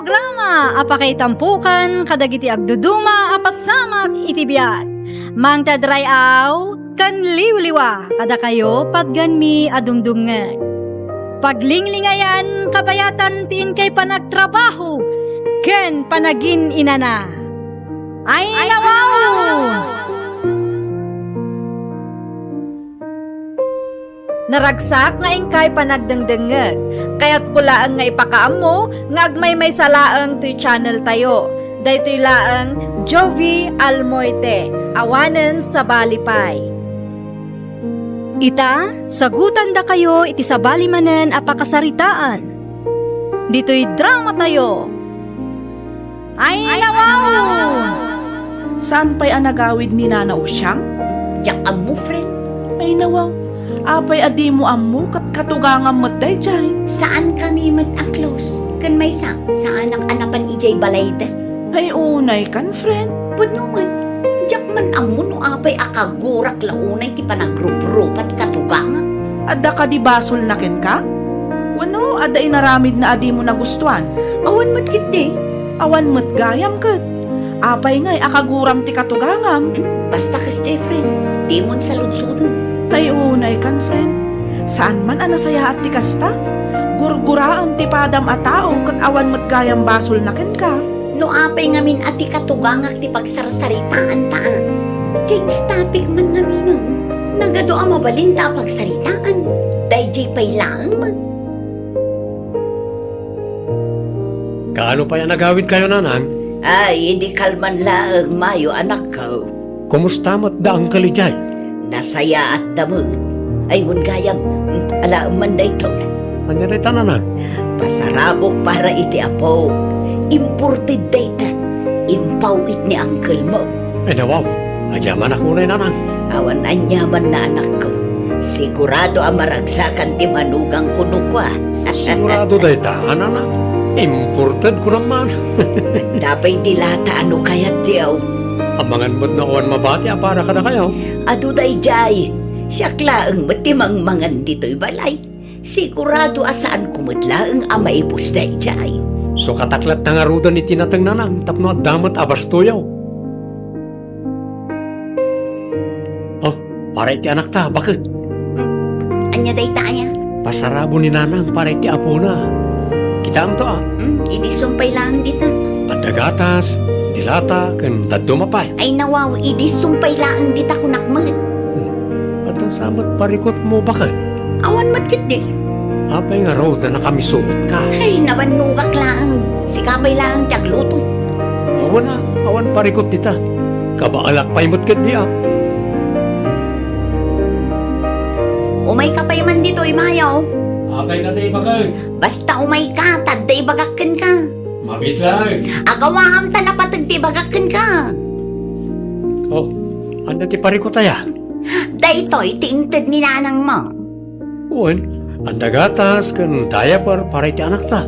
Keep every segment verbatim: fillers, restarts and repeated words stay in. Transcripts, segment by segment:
Programa a pakaitampokan kadagiti agduduma a pasamak iti biag. Mangted ray-aw ken liwliwa kadakayo patgenmi a dumdumngeg. Paglinglingayan, kabayatan ti inkay panagtrabaho ken panagin-inana. Ay, nawaw! Naragsak nga inkay panagdengdengngeg. Kayatko laeng nga ipakaammo nga agmaymaysa laeng toy channel tayo. Daytoy laeng Jovi Almoite, awanen sabali pay. Ita, sagutandakayo iti sabali manen a pakasaritaan. Ditoy drama tayo. Ay, nawaw! Saan pay a nagawid ni Nana Usiang? Diak ammo, friend. Ay, nawaw. Apay a dimo ammo ket katugangam met daydiay? Saankami met a close. Ken maysa, saanak a napan idiay balayda. Ay, unaykan, friend. Pudno met, diak man ammo no apay a kagurak la unay ti panagruprupa ti katugangak. Adda kadi basolna kenka? Wenno adda inaramidna a dimo nagustuan? Awan met ketdi. Awan met gayam ket. Apay ngay a kaguram ti katugangam? Hmm, basta kasdiay, friend. Dimon saludsoden. Ay, unaykan, friend. Saan man a nasayaat ti kasta? Gurguraem ti padam a tao ket awan met gayam basolna kenka. No apay ngamin a ti katugangak ti pagsarsaritaanta a, change topic man ngaminen. Nagadu a mabalinta a pagsaritaan. Daydiay pay laeng met. Kaano pay a nagawidkayo, Nanang? Ay, idi kalman laeng mayo, anakko. Kumusta met da Uncle idiay? Nasayaatda met. Ay, wen gayam, hmm, alaem man daytoy. Ania dayta, Nanang? Pasarabok para iti apok. Imported dayta. Impaw-it ni uncle mo. Ay, nawaw. Agyamanak unay, Nanang. Awan aniamanna, anakko. Sigurado a maragsakan ti manugangko no kua. Sigurado dayta, Nanang. Imported ko naman. Adda pay dilata a no kayatyo. Amangan met no awan mabati a para kadakayo. Adu daydiay. Siak laeng met ti mangmangan ditoy balay. Sigurado a saanko met laeng a maibus daydiay. Sukatak latta ngaruden iti nateng, Nanang, tapno adda met a bastoyo. Oh, para iti anakta, baket. Hmm. Ania dayta aya? Pasarabo ni Nanang para iti apona. Kitaemto, a. Hmm, idi sumpay laeng dita. Adda gatas, dilata, ken dadduma pay. Ay, nawaw, idi sumpay laeng dita kunak met. Hmm. Adda sa met parikutmo, baket. Awan met ketdi. Apay ngarud a nakamisuotka? Ay, nabannogak laeng. Sika pay laeng ti agluto. Awan a, awan parikut dita. Kabaalak pay met ketdi a. Umayka pay man ditoy, mayo. Apay kadi, baket? Basta umayka, ta adda ibagak kenka. Mabiit laeng. Agawaam ta napateg ti ibagak kenka. Oh, ania ti parikut aya? Daytoy ti inted ni nanangmo. Wen, adda gatas ken diaper para iti anakta.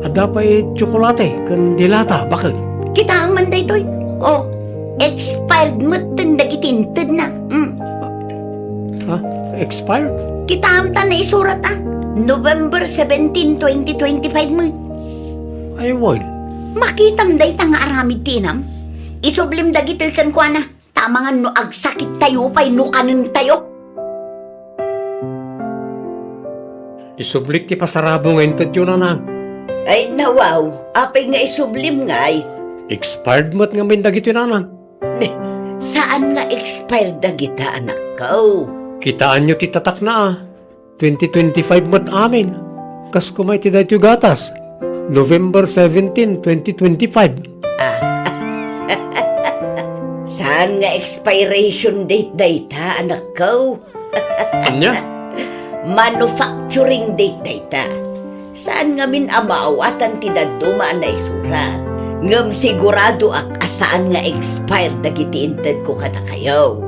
Adda pay tsokolate ken dilata, baket. Kitaem man daytoy. Oh, expired metten dagiti intedna. Mm. Ha? Expired? Kitaem ta naisurat a November seventeen, twenty twenty-five met. Ay, wen. Makitam dayta nga aramid ti inam. Isublim dagitoy kenkuana. Ta amangan no agsakittayo pay no kanentayo. Isublik ti pasarabo nga intedyo, nanang. Ay, nawaw, apay nga isublim ngay? Expired met ngamin dagitoy, nanang. Ne, saan nga expired dagita, anakko? Kitaenyo ti tatakna, a. Twenty twenty-five met amin. Kas kuma iti daytoy gatas. November seventeen, twenty twenty-five. Ah. Saan nga expiration date dayta, anakko? Ania? Manufacturing date dayta. Saan ngamin a maawatan ti dadduma a naisurat. Ngem siguradoak a saan nga expired dagiti intedko kadakayo.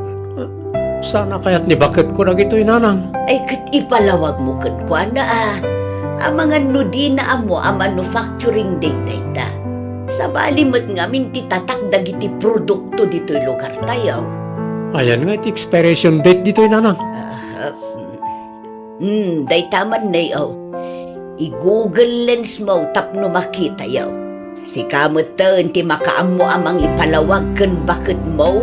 Saan a kayat ni baketko dagitoy, nanang? Ay, ket ipalawagmo kenkuana, a. Amangan no dina ammo a manufacturing date dayta. Sabali met ngamin ti tatak dagiti produkto ditoy lugartayo. Ayan nga iti expiration date ditoy, nanang. Ah, mm, mm, dayta man, nay, o. I-Google Lens mo tapno makitayo. Sika metten ti makaammo a mangipalawag ken baketmo.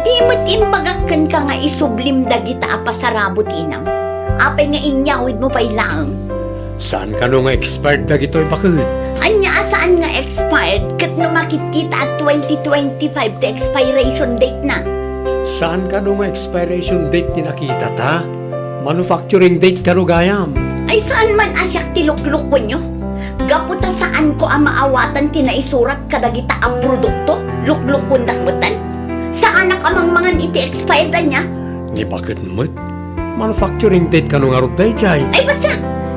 Di met imbagak kenka nga isublim dagita a pasarabo ti inam? Apay nga inyawidmo pay laeng? Saan kano nga expired dagitoy, baket? Ania a saan nga expired ket no makitkita a twenty twenty-five ti expiration date na? Saan kano nga expiration date ti nakitata? Manufacturing date kano gayam? Ay, saan man a siak ti luklukuenyo? Gapu ta saanko a maawatan ti naisurat kadagita a produkto, luklukuendak metten. Saanak a mangmangan iti expired ania? Ni baket met? Manufacturing date kano ngarud daydiay? Ay, basta!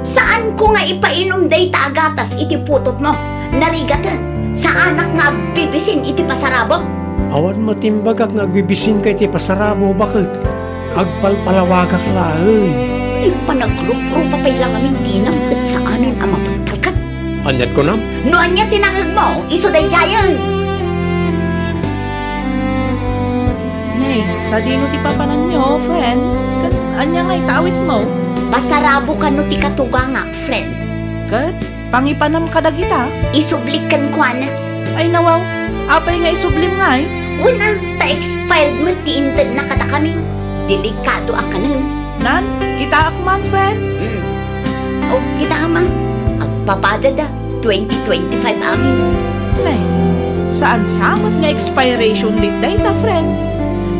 Saanko nga ipainum dayta a gatas iti putotmo. Narigaten, saanak nga agbibisin iti pasarabo. Awan met imbagak nga agbibisinka iti pasarabo, baket? Agpalpalawagak laeng. Ay, panagruprupa pay la ngamin ti inam ket saanen a mapagtalkan. Aniat kunam? No ania ti nangegmo, isu daydiayen. Nay, sadino ti papananyo, friend? Ken ania nga ita awitmo? Pasarabo kano ti katugangak, friend. Ket pangipanam kadagita? Isublik kenkuana. Ay, nawaw, apay nga isublim ngay? Wen a, ta expired met ti intedna kadakami. Delikado a kanen. Nan, kitaak man, friend. Mm. O, kitaem a. Agpapadada, twenty twenty-five amin. Nay, saan sa met nga expiration date dayta, friend?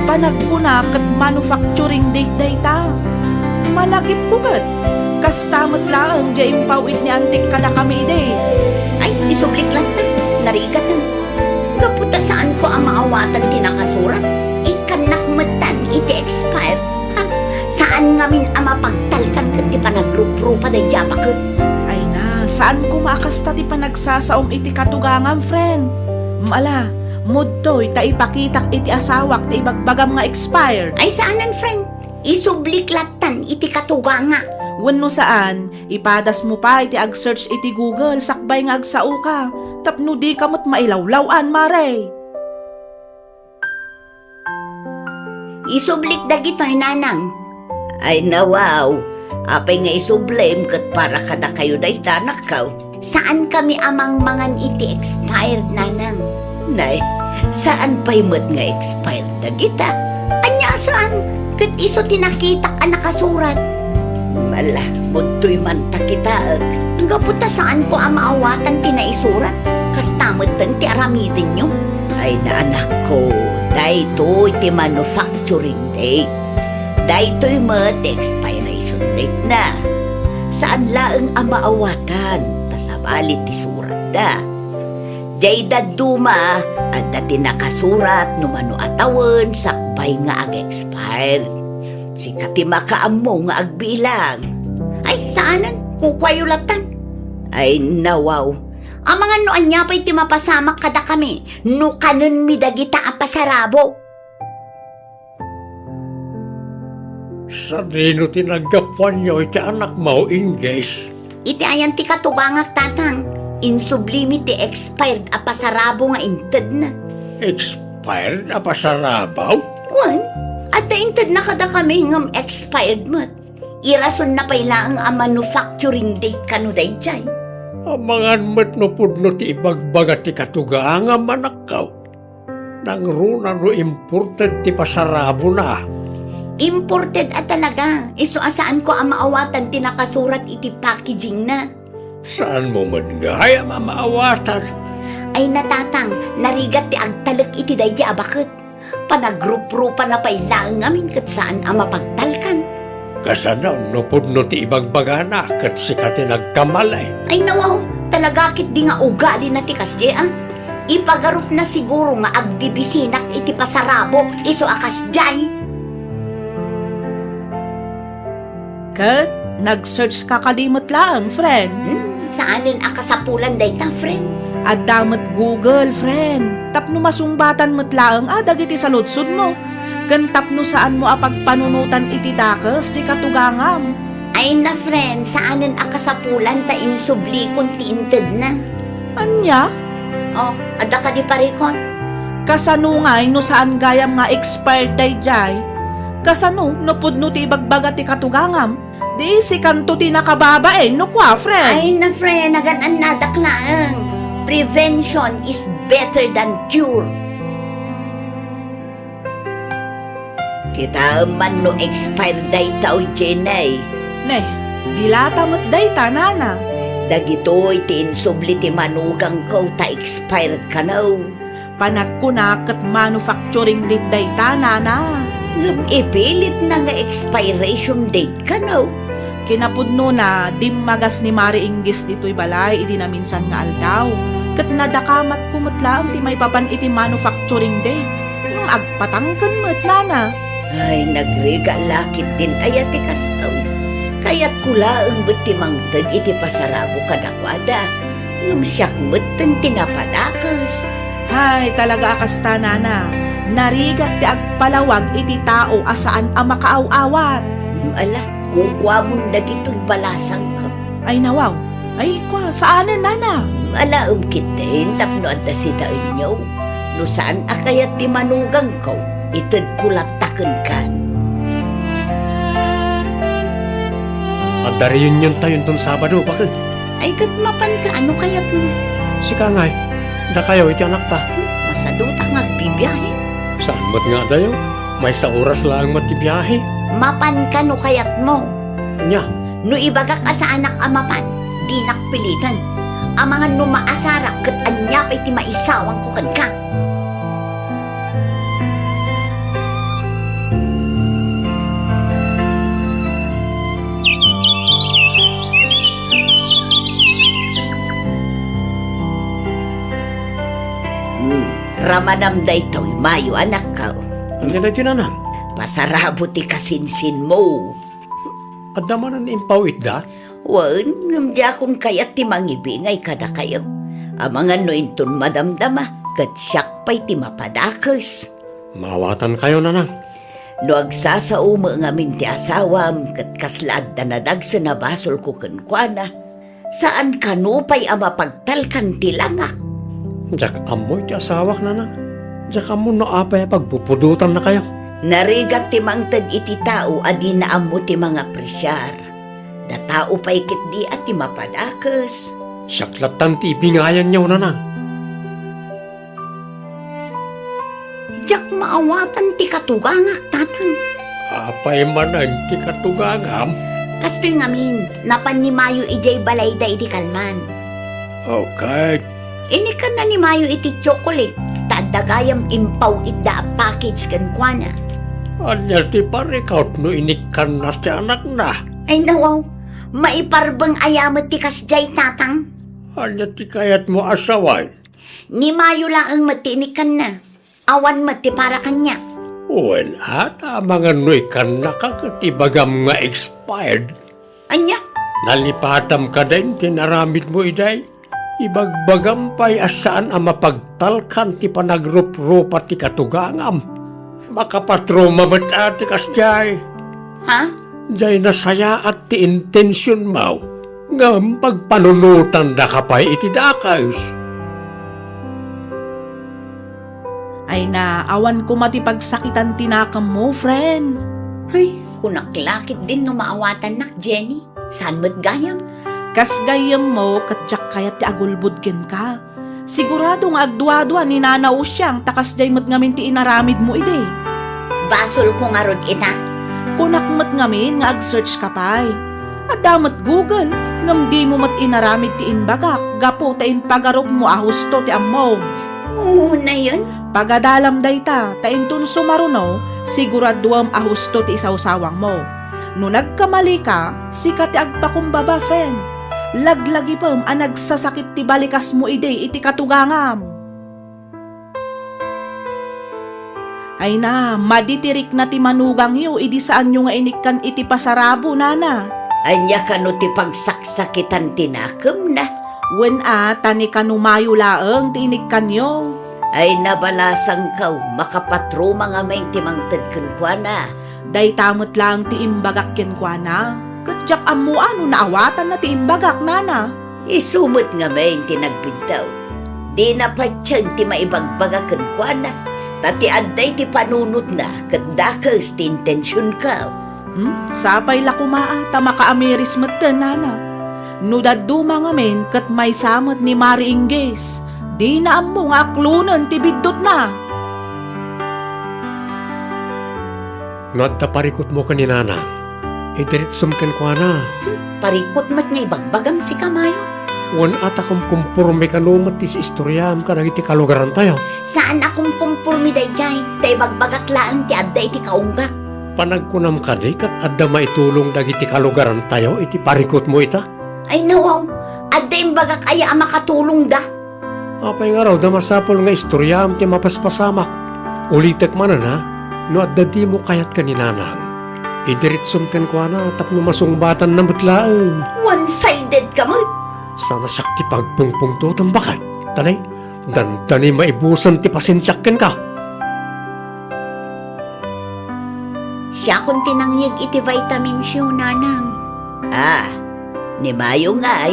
Panagkuna ket manufacturing date dayta. Malagipko ket, kasta met laeng diay impaw-it ni antik kadakami idi. Ay, isublik latta, narigaten. Gapu ta saanko a maawatan ti nakasurat, ikkannak metten iti expired. Ha? Saan ngamin a mapagtalkan ket ti panagruprupa daydiay a baket. Ay na, saan koma a kasta ti panagsasaom iti katugangam, friend. Mala, mudtoy ta ipakitak iti asawak ti ibagbagam nga expired. Ay, saanen, friend. Isublik lattan iti katuganga. Wenno saan, ipadasmo pay ti ag-search iti Google sakbay nga agsaoka, tapno dika met mailawlaw-an, mare. Isublik dagitoy, nanang. Ay, nawaw. Apay nga isublim ket para kadakayo dayta, anakko? Saankami a mangmangan iti expired, nanang. Nay, saan pay met nga expired dagita? Ania a saan? Ket isu ti nakitak a nakasurat. Mala, mudtoy man ta kitaek. Gapu ta saanko a maawatan ti naisurat. Kasta metten ti aramidenyo. Ay na, anakko, daytoy ti manufacturing date. Daytoy met ti expiration date na. Saan laeng a maawatan, ta sabali ti suratda. Diay dadduma, adda ti nakasurat no mano a tawen sakbay nga ag-expire. Sika ti makaammo nga agbilang. Ay, saanen, kukuayo lattan. Ay, nawaw. Amangan no ania pay ti mapasamak kadakami, no kanenmi dagita a pasarabo. Sadino ti naggapuanyo iti anakmo, Ingges? Iti ayan ti katugangak, tatang, insublimi ti expired a pasarabo nga intedna. Expired a pasarabo? Wen, adda intedna kadakami ngem expired met. Irasonna pay laeng a manufacturing date kano daydiay. Amangan met no pudno ti ibagbaga ti katugangam, anakko. Nangruna no imported ti pasarabona? Imported a talaga, isu a saanko a maawatan ti nakasurat iti packagingna. Saanmo met gayam a maawatan? Ay na, tatang, narigat ti agtalek iti daydi a baket. Panagruprupana pay laeng ngamin ket saan a mapagtalkan. Kasano no pudno ti ibagbagana ket sika ti nagkamali? Ay nawaw, talaga ketdi nga ugalina ti kasdi a. Ipagarupna siguro nga agbibisinak iti pasarabo isu a kasdiay. Ket nag-search ka kadi met laeng, friend? Hmm, saanen a kasapulan dayta, friend. Adda met Google, friend. Tapno masungbatan met laeng a dagiti saludsodmo. Ken tapno saanmo a pagpanunotan iti dakes ti katugangam. Ay na, friend, saanen a kasapulan ta insublikon ti intedna. Ania? Oh, adda kadi parikon? Kasano ngay no saan gayam nga expired daydiay? Kasano no pudno ti ibagbaga ti katugangam? Di sikanto ti nakababain, no kua, friend? Ay na, friend, nagan-annadak laeng. Prevention is better than cure. Kitaem man no expired dayta, oy, Jenny. Ne, di lata met dayta, nana. Dagitoy ti insubli ti manugangko ta expired kano. Panagkuna ket manufacturing date dayta, nana. Ngem ipilitna nga expiration date kano. Kinapudnona, dimmagas ni Mari Inggis ditoy balay idi naminsan nga aldaw, ket nadakamatko met laeng ti maipapan iti manufacturing date. Ngem agpatangken met, nana. Ay, nagrigat la ketdin aya ti kastoy. Kayatko laeng met ti mangted iti pasarabo kadakuada, ngem siak metten ti napadakes. Hay, talaga a kasta, nana. Narigat ti agpalawag iti tao a saan a makaaw-awat. Mm, ala, kukuamon dagitoy balasangko. Ay, nawaw. Ay, kua, saanen, nana? Mm, alaem ketdin tapno adda sidaenyo. No saan a kayat ti manugangko, itedko latta kenka. Adda reuniontayo inton Sabado, baket. Ay, ket mapanka, no kayatmo? Sika ngay, dakayo iti anakta. Hmm, masadutak nga agbibiahe. Saan met nga adayo? Maysa oras laeng met ti biahe. Mapanka, no kayatmo. Ania? No ibagak a saanak a mapan, dinak piliten. Amangan no maasarak ket ania pay ti maisawangko kenka. Hmm, ramanam daytoy, Mayo, anakko. Ania daytoy, nanang? Pasarabo ti kasinsinmo. Adda manen impaw-itda? Wen, ngem diakon kayat ti mangibingay kadakayo. Amangan no inton madamdama, ket siak pay ti mapadakes. Maawatankayo, nanang. No agsasao met ngamin ti asawam, ket kasla adda nadagsen a basolko kenkuana, saan kano pay a mapagtalkan ti langak. Diak ammo iti asawak, nanang. Diak ammo no apay a pagpupudotannakayo. Narigat ti mangted iti tao a dina ammo ti mangapresiar. Datao pay ketdi a ti mapadakes. Siak lattan ti ibingayanyo, nanang. Diak maawatan ti katugangak, tatang. Apay manen ti katugangam? Kastoy ngamin, napan ni Mayo idiay balayda idi kalman. Okay. Inikkanna ni Mayo iti chocolate, ta adda gayam impaw-itda a package kenkuana. Ania ti parikawt no inikkanna ti anakna? Ay, nawaw, maiparbeng aya met ti kasdiay, tatang. Ania ti kayatmo a sawen? Ni Mayo laeng met ti inikkanna. Awan met ti para kaniak. Wen, a, ta amangan no ikkannaka ket ibagam nga expired. Ania? Nalipatam kadi ti inaramidmo idiay? Ibagbagam pay a saan a mapagtalkan ti panagruprupa ti katugangam. Makapatruma met a ti kasdiay. Ha? Diay nasayaat ti intensionmo, ngem pagpanunotandaka pay iti dakes. Ay na, awan koma ti pagsakitan ti nakemmo, friend. Ay, kunak la ketdin no maawatannak, Jenny. Saan met gayam? Kas gayyemmo, ket diak kayat ti agulbod kenka. Sigurado nga agduadua ni Nana Usiang ta kasdiay met ngamin ti inaramidmo idi. Basolko ngarud ita? Kunak met ngamin nga ag-search ka pay. Adda met Google, ngem dimo met inaramid ti imbagak gapu ta impagarupmo a husto ti ammom. Unayen? Pagadalam dayta, ta inton sumaruno, siguraduem a husto ti isawsawangmo. No nagkamalika, sika ti agpakumbaba, friend. Laglagipem a nagsasakit ti balikasmo idi iti katugangam. Ay na, madi ti rikna ti manugangyo idi saanyo nga inikkan iti pasarabo, nana. Ania kano ti pagsaksakitan ti nakemna? Wen a, ta ni kano Mayo laeng ti inikkanyo. Ay na, balasangko, makapatruma ngamin ti mangted kenkuana. Dayta met laeng ti imbagak kenkuana, ket diak ammo a no naawatanna ti imbagak, nana. Isu met ngamin ti nagbiddut. Dina patien ti maibagbaga kenkuana, ta ti adda iti panunotna ket dakes ti intensionko. Hmm? Sapay la koma a ta makaamiris metten, nana. No dadduma ngamin ket maysa met ni Mari Inggis, dina ammo nga aklonen ti biddutna. No adda parikutmo ken ni Nanang, idiritsom kenkuana. Hmm, parikut met nga ibagbagam sika, Mayo. Wen a ta kumkumporme kano met ti istoriam kadagiti kalugarantayo. Saan a kumkumporme daydiay, ta ibagbagak laeng ti adda iti kaunggak. Panagkunam kadi ket adda maitulong dagiti kalugarantayo iti parikutmo ita? Ay, nawaw, adda imbagak aya a makatulongda? Apay ngarud a masapul nga istoriam ti mapaspasamak? Ulitek manen a, no adda dimo kayat ken ni Nanang, idiritsom kenkuana tapno masungbatanna met laeng. One-sided ka met. Sana siak ti pagpungpungtotem baket. Tanay, dandani maibusen ti pasensiak kenka. Siakon ti nangyeg iti vitamins yo, Nanang. Ah, ni Mayo ngay,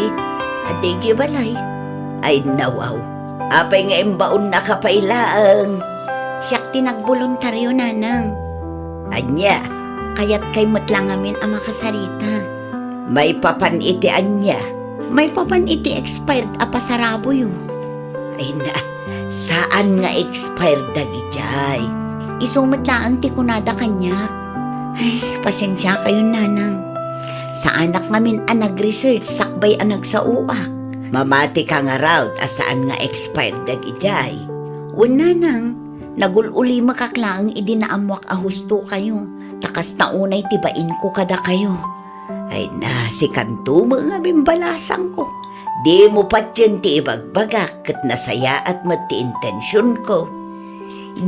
adda idiay balay. Ay, nawaw. Apay nga imbaonnaka pay laeng? Siak ti nagboluntario, Nanang. Ania? Kayatkay met la ngamin a makasarita. Maipapan iti ania? Maipapan iti expired a pasaraboyo. Ay na, saan nga expired dagidiay? Isu met laeng ti kunada kaniak. Ay, pasensiakayon, Nanang. Saanak ngamin a nag-research sakbay a nagsaoak. Mamati ka ngarud a saan nga expired dagidiay. Wen, Nanang, nagul-ulimekak laeng idi naammoak a hustokayo, ta kasta unay ti bainko kadakayo. Ay na, sikanto met ngamin balasangko. Dimo patien ti ibagbagak ket nasayaat met ti intensionko.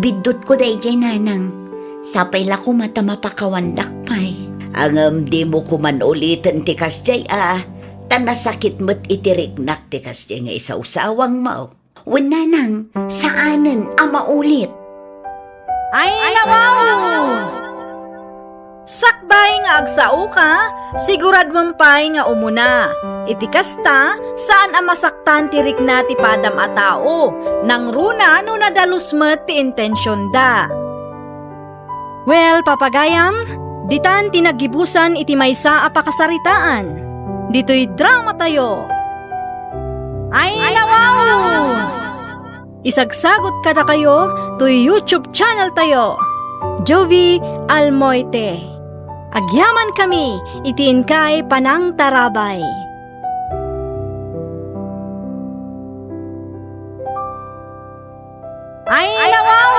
Biddutko daydiay, Nanang. Sapay la koma ta mapakawandak pay. Ngem dimo koman uliten ti kasdiay a, ta nasakit met iti riknak ti kasdiay nga isawsawangmo. Wen, Nanang, saanen a maulit. Ay, nawaw! Sakbay nga agsaoka, siguraduem pay nga umuna. Iti kasta, saan a masaktan ti rikna ti padam a tao, nangruna no nadalus met ti intensionda. Well, papagayam, ditan ti naggibusan iti maysa a pakasaritaan. Ditoy dramatayo. Ay, nawaw! Isagsagot kadakayo toy YouTube channel tayo, Jovie Almoite. Agyamankami iti inkay panangtarabay. Ay, nawaw!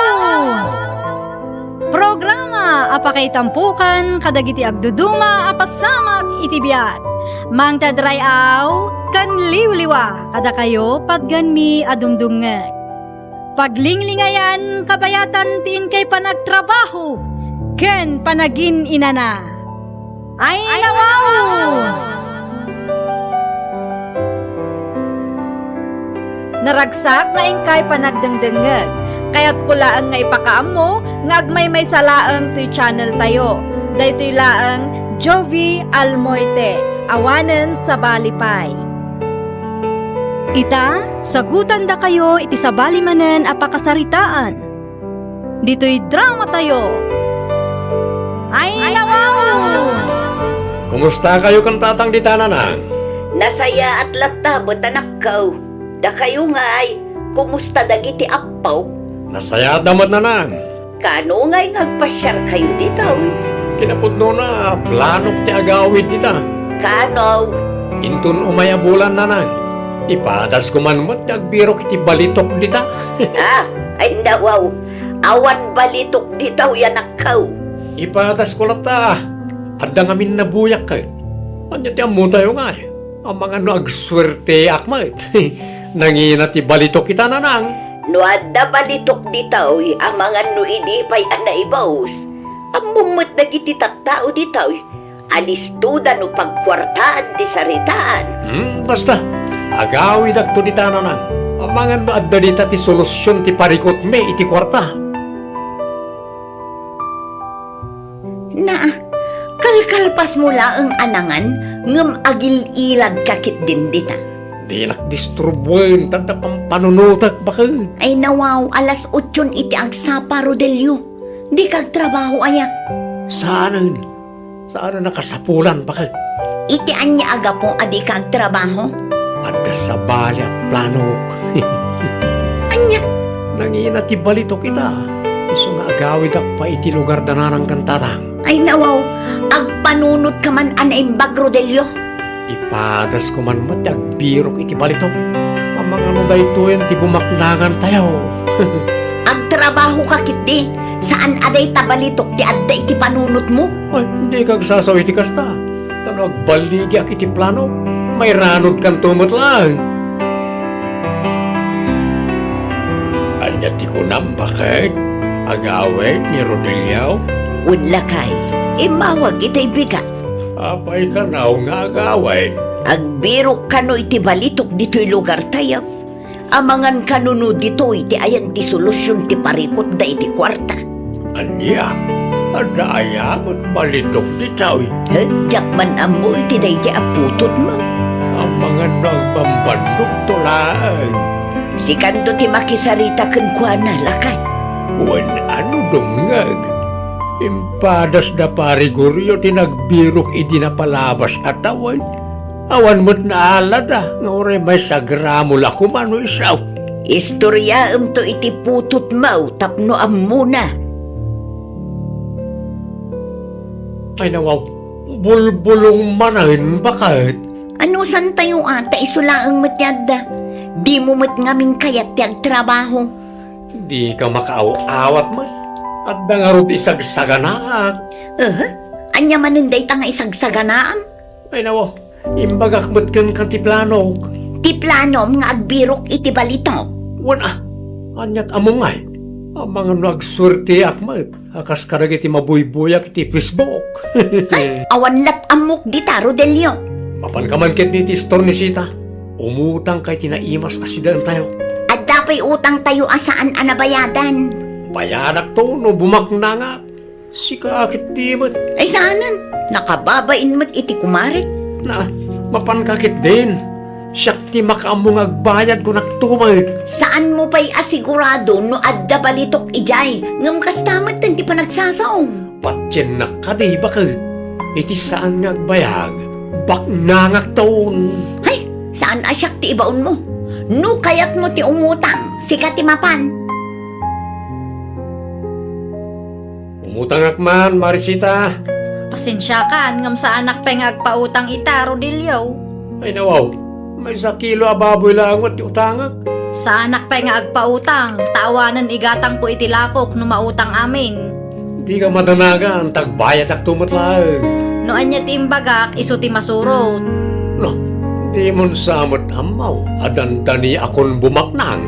Programa a pakaitampokan kadagiti agduduma a pasamak iti biag. Mangted ray-aw ken liwliwa kadakayo patgenmi a dumdumngeg. Paglinglingayan kabayatan ti inkay panagtrabaho ken panagin-inana. Ay, nawaw! Naragsak nga inkay panagdengdengngeg. Kayatko laeng nga ipakaammo nga agmaymaysa laeng toy channel tayo. Daytoy laeng Jovie Almoite, awanen sabali pay. Ita, sagutandakayo iti sabali manen a pakasaritaan. Ditoy dramatayo. Ay, nawaw! Kumustakayo ken tatang dita, Nanang? Nasayaat latta met, anakko. Dakayo ngay, kumusta dagiti appo? Nasayaat da met, Nanang. Kaano ngay nga agpasiarkayo ditoy? Kinapudnona, planok ti agawid dita. Kaano? Inton umay a bulan, Nanang, ipadasko man met ti agbirok iti balitok dita. Ah, ay, nawaw. Awan balitok ditoy, anakko. Ipadasko latta. Adda ngamin nabuyak ket. Ania ti ammotayo ngay? Amangan no agsuerteak met. Nangina ti balitok ita, Nanang. No adda balitok ditoy, amangan no idi pay a naibus. Ammom met dagiti tattao ditoy. Alistoda no pagkuartaan ti saritaan. Hmm, basta. Agawidakto dita, Nanang. Amangan no adda dita ti solusion ti parikutmi iti kuarta. Na, kalkalpasmo laeng a nangan, ngem agil-iladka ketdin dita. Dinak disturbuen, ta adda pampanunotek baket. Ay, nawaw, alas otson iti agsapa, Rodelio. Dika agtrabaho aya? Saanen. Saan a nakasapulan, baket. Iti ania a gapu a dika agtrabaho? Adda sabali a planok. Ania? Nangina ti balitok ita. Isu nga agawidak pay iti lugar da nanang ken tatang. Ay, nawaw, agpanunot ka man a naimbag, Rodelio. Ipadasko man met ti agbirok iti balitok. Amangan no daytoyen ti bumaknangantayo. Agtrabaho ka ketdi, saan a dayta balitok ti adda iti panunotmo? Ay, dika agsasao iti kasta. Ta no agballigiak iti plano, mairanudkanto met laeng. Ania ti kunam, baket? Agawid ni Rodelio? Wen, lakay, immawag itay bigat. Apay kano nga agawid? Agbirok kano iti balitok ditoy lugartayo. Amangan kano no ditoy ti ayan ti solusion ti parikutda iti kuarta. Ania? Adda aya met balitok ditoy? Diak man ammo iti daydi a putotmo. Amangan no agbambandokto laeng. Sikanto ti makisarita kenkuana, lakay. Wen, ano dumngeg? Impadasda, Pari Gorio, ti nagbirok idi napalabas a tawen. Awan met naalada nga uray maysa a gramo la koma no isu. Istoriaemto iti putotmo tapno ammona. Ay, nawaw, bulbulong manen, baket. Anusantayo a, ta isu laeng met ti adda. Dimo met ngamin kayat ti agtrabaho. Dika makaaw-awat met. Adda ngarud isagsaganaak. Aha? Ania manen dayta nga isagsaganaam? Ay, nawaw. Imbagak met kenka ti planok. Ti planom nga agbirok iti balitok. Wen a, aniat ammo ngay? Amangan no agsuerteak met a kas kadagiti mabuybuyak iti Facebook. Ay, awan lat ammok dita, Rodelio. Mapanka man ketdi iti istor ni Sita. Umutangka iti naimas a sidaentayo. Adda pay utangtayo a saan a nabayadan. Bayadakto no bumaknangak. Sika a ketdi met. Ay, saanen. Nakababain met iti kumarek. Na, mapanka ketdin. Siak ti makaammo nga agbayad, kunakto met. Saanmo pay a sigurado no adda balitok idiay, ngem kasta metten ti panagsasao. Patiennak kadi, baket. Iti saan nga agbayag, baknangakton. Hay, saan a siak ti ibaonmo. No kayatmo ti umutang, sika ti mapan. Umutangak man, Marisita. Pasensiakan, ngem saanak pay nga agpautang ita, Rodelio. Ay, nawaw. Maysa kilo a baboy laeng met ti utangek. Saanak pay nga agpautang, ta awanen igatangko iti lakok no mautang amin. Dika madanagan, ta agbayadakto met laeng. No ania ti imbagak, isu ti masurot. No, dimon sa met ammo a dandaniakon bumaknang.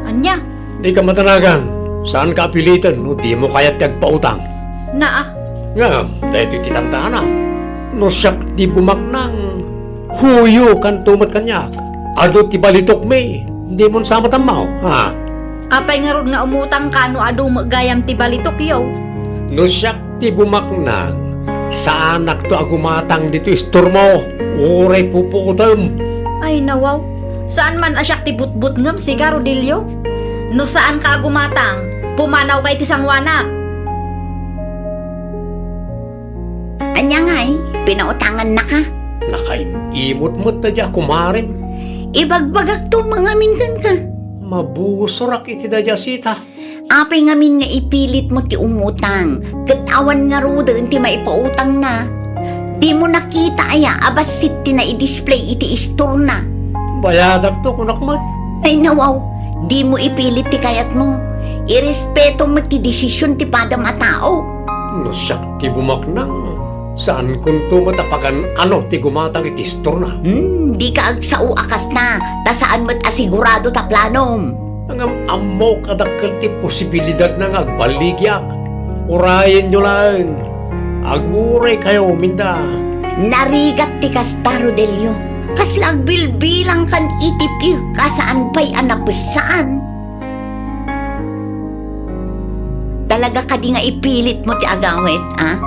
Ania? Dika madanagan, saanka a piliten no dimo kayat ti agpautang. Naa. Ngem, daytoy ti tantanam. No siak ti bumaknang, huyokanto met kaniak. Adu ti balitokmi, dimon sa met ammo, ha? Apay ngarud nga umutangka no adu met gayam ti balitokyo? No siak ti bumaknang, saanakto a gumatang ditoy istormo, uray pupuotem. Ay, nawaw. Saan man a siak ti butbutngem, sika, Rodelio? No saanka a gumatang, pumanawka iti sangoanak. Ania ngay, pinautangannaka? Nakaim-imot met daydi a kumarem. Ibagbagakto ngamin kenka. Mabusorak iti daydi a sita. Apay ngamin nga ipilitmo ti umutang, ket awan ngaruden ti maipautangna? Dimo nakita aya a bassit ti nai-display iti istorna? Bayadakto, kunak met. Ay, nawaw, dimo ipilit ti kayatmo. Irespetom met ti desisyon ti padam a tao. No siak ti bumaknang, saankonto met a pagan-ano ti gumatang iti istorna. Hmm, dika agsao a kasta, ta saan met a sigurado ta planom. Ngem ammok a dakkel ti posibilidadna nga agballigiak. Urayenyo laeng. Aguray kayo, minda. Narigat ti kasta, Rodelio. Kasla agbilbilangkan iti piek a saan pay a napessaan. Talaga kadi nga ipilitmo ti agawid, a?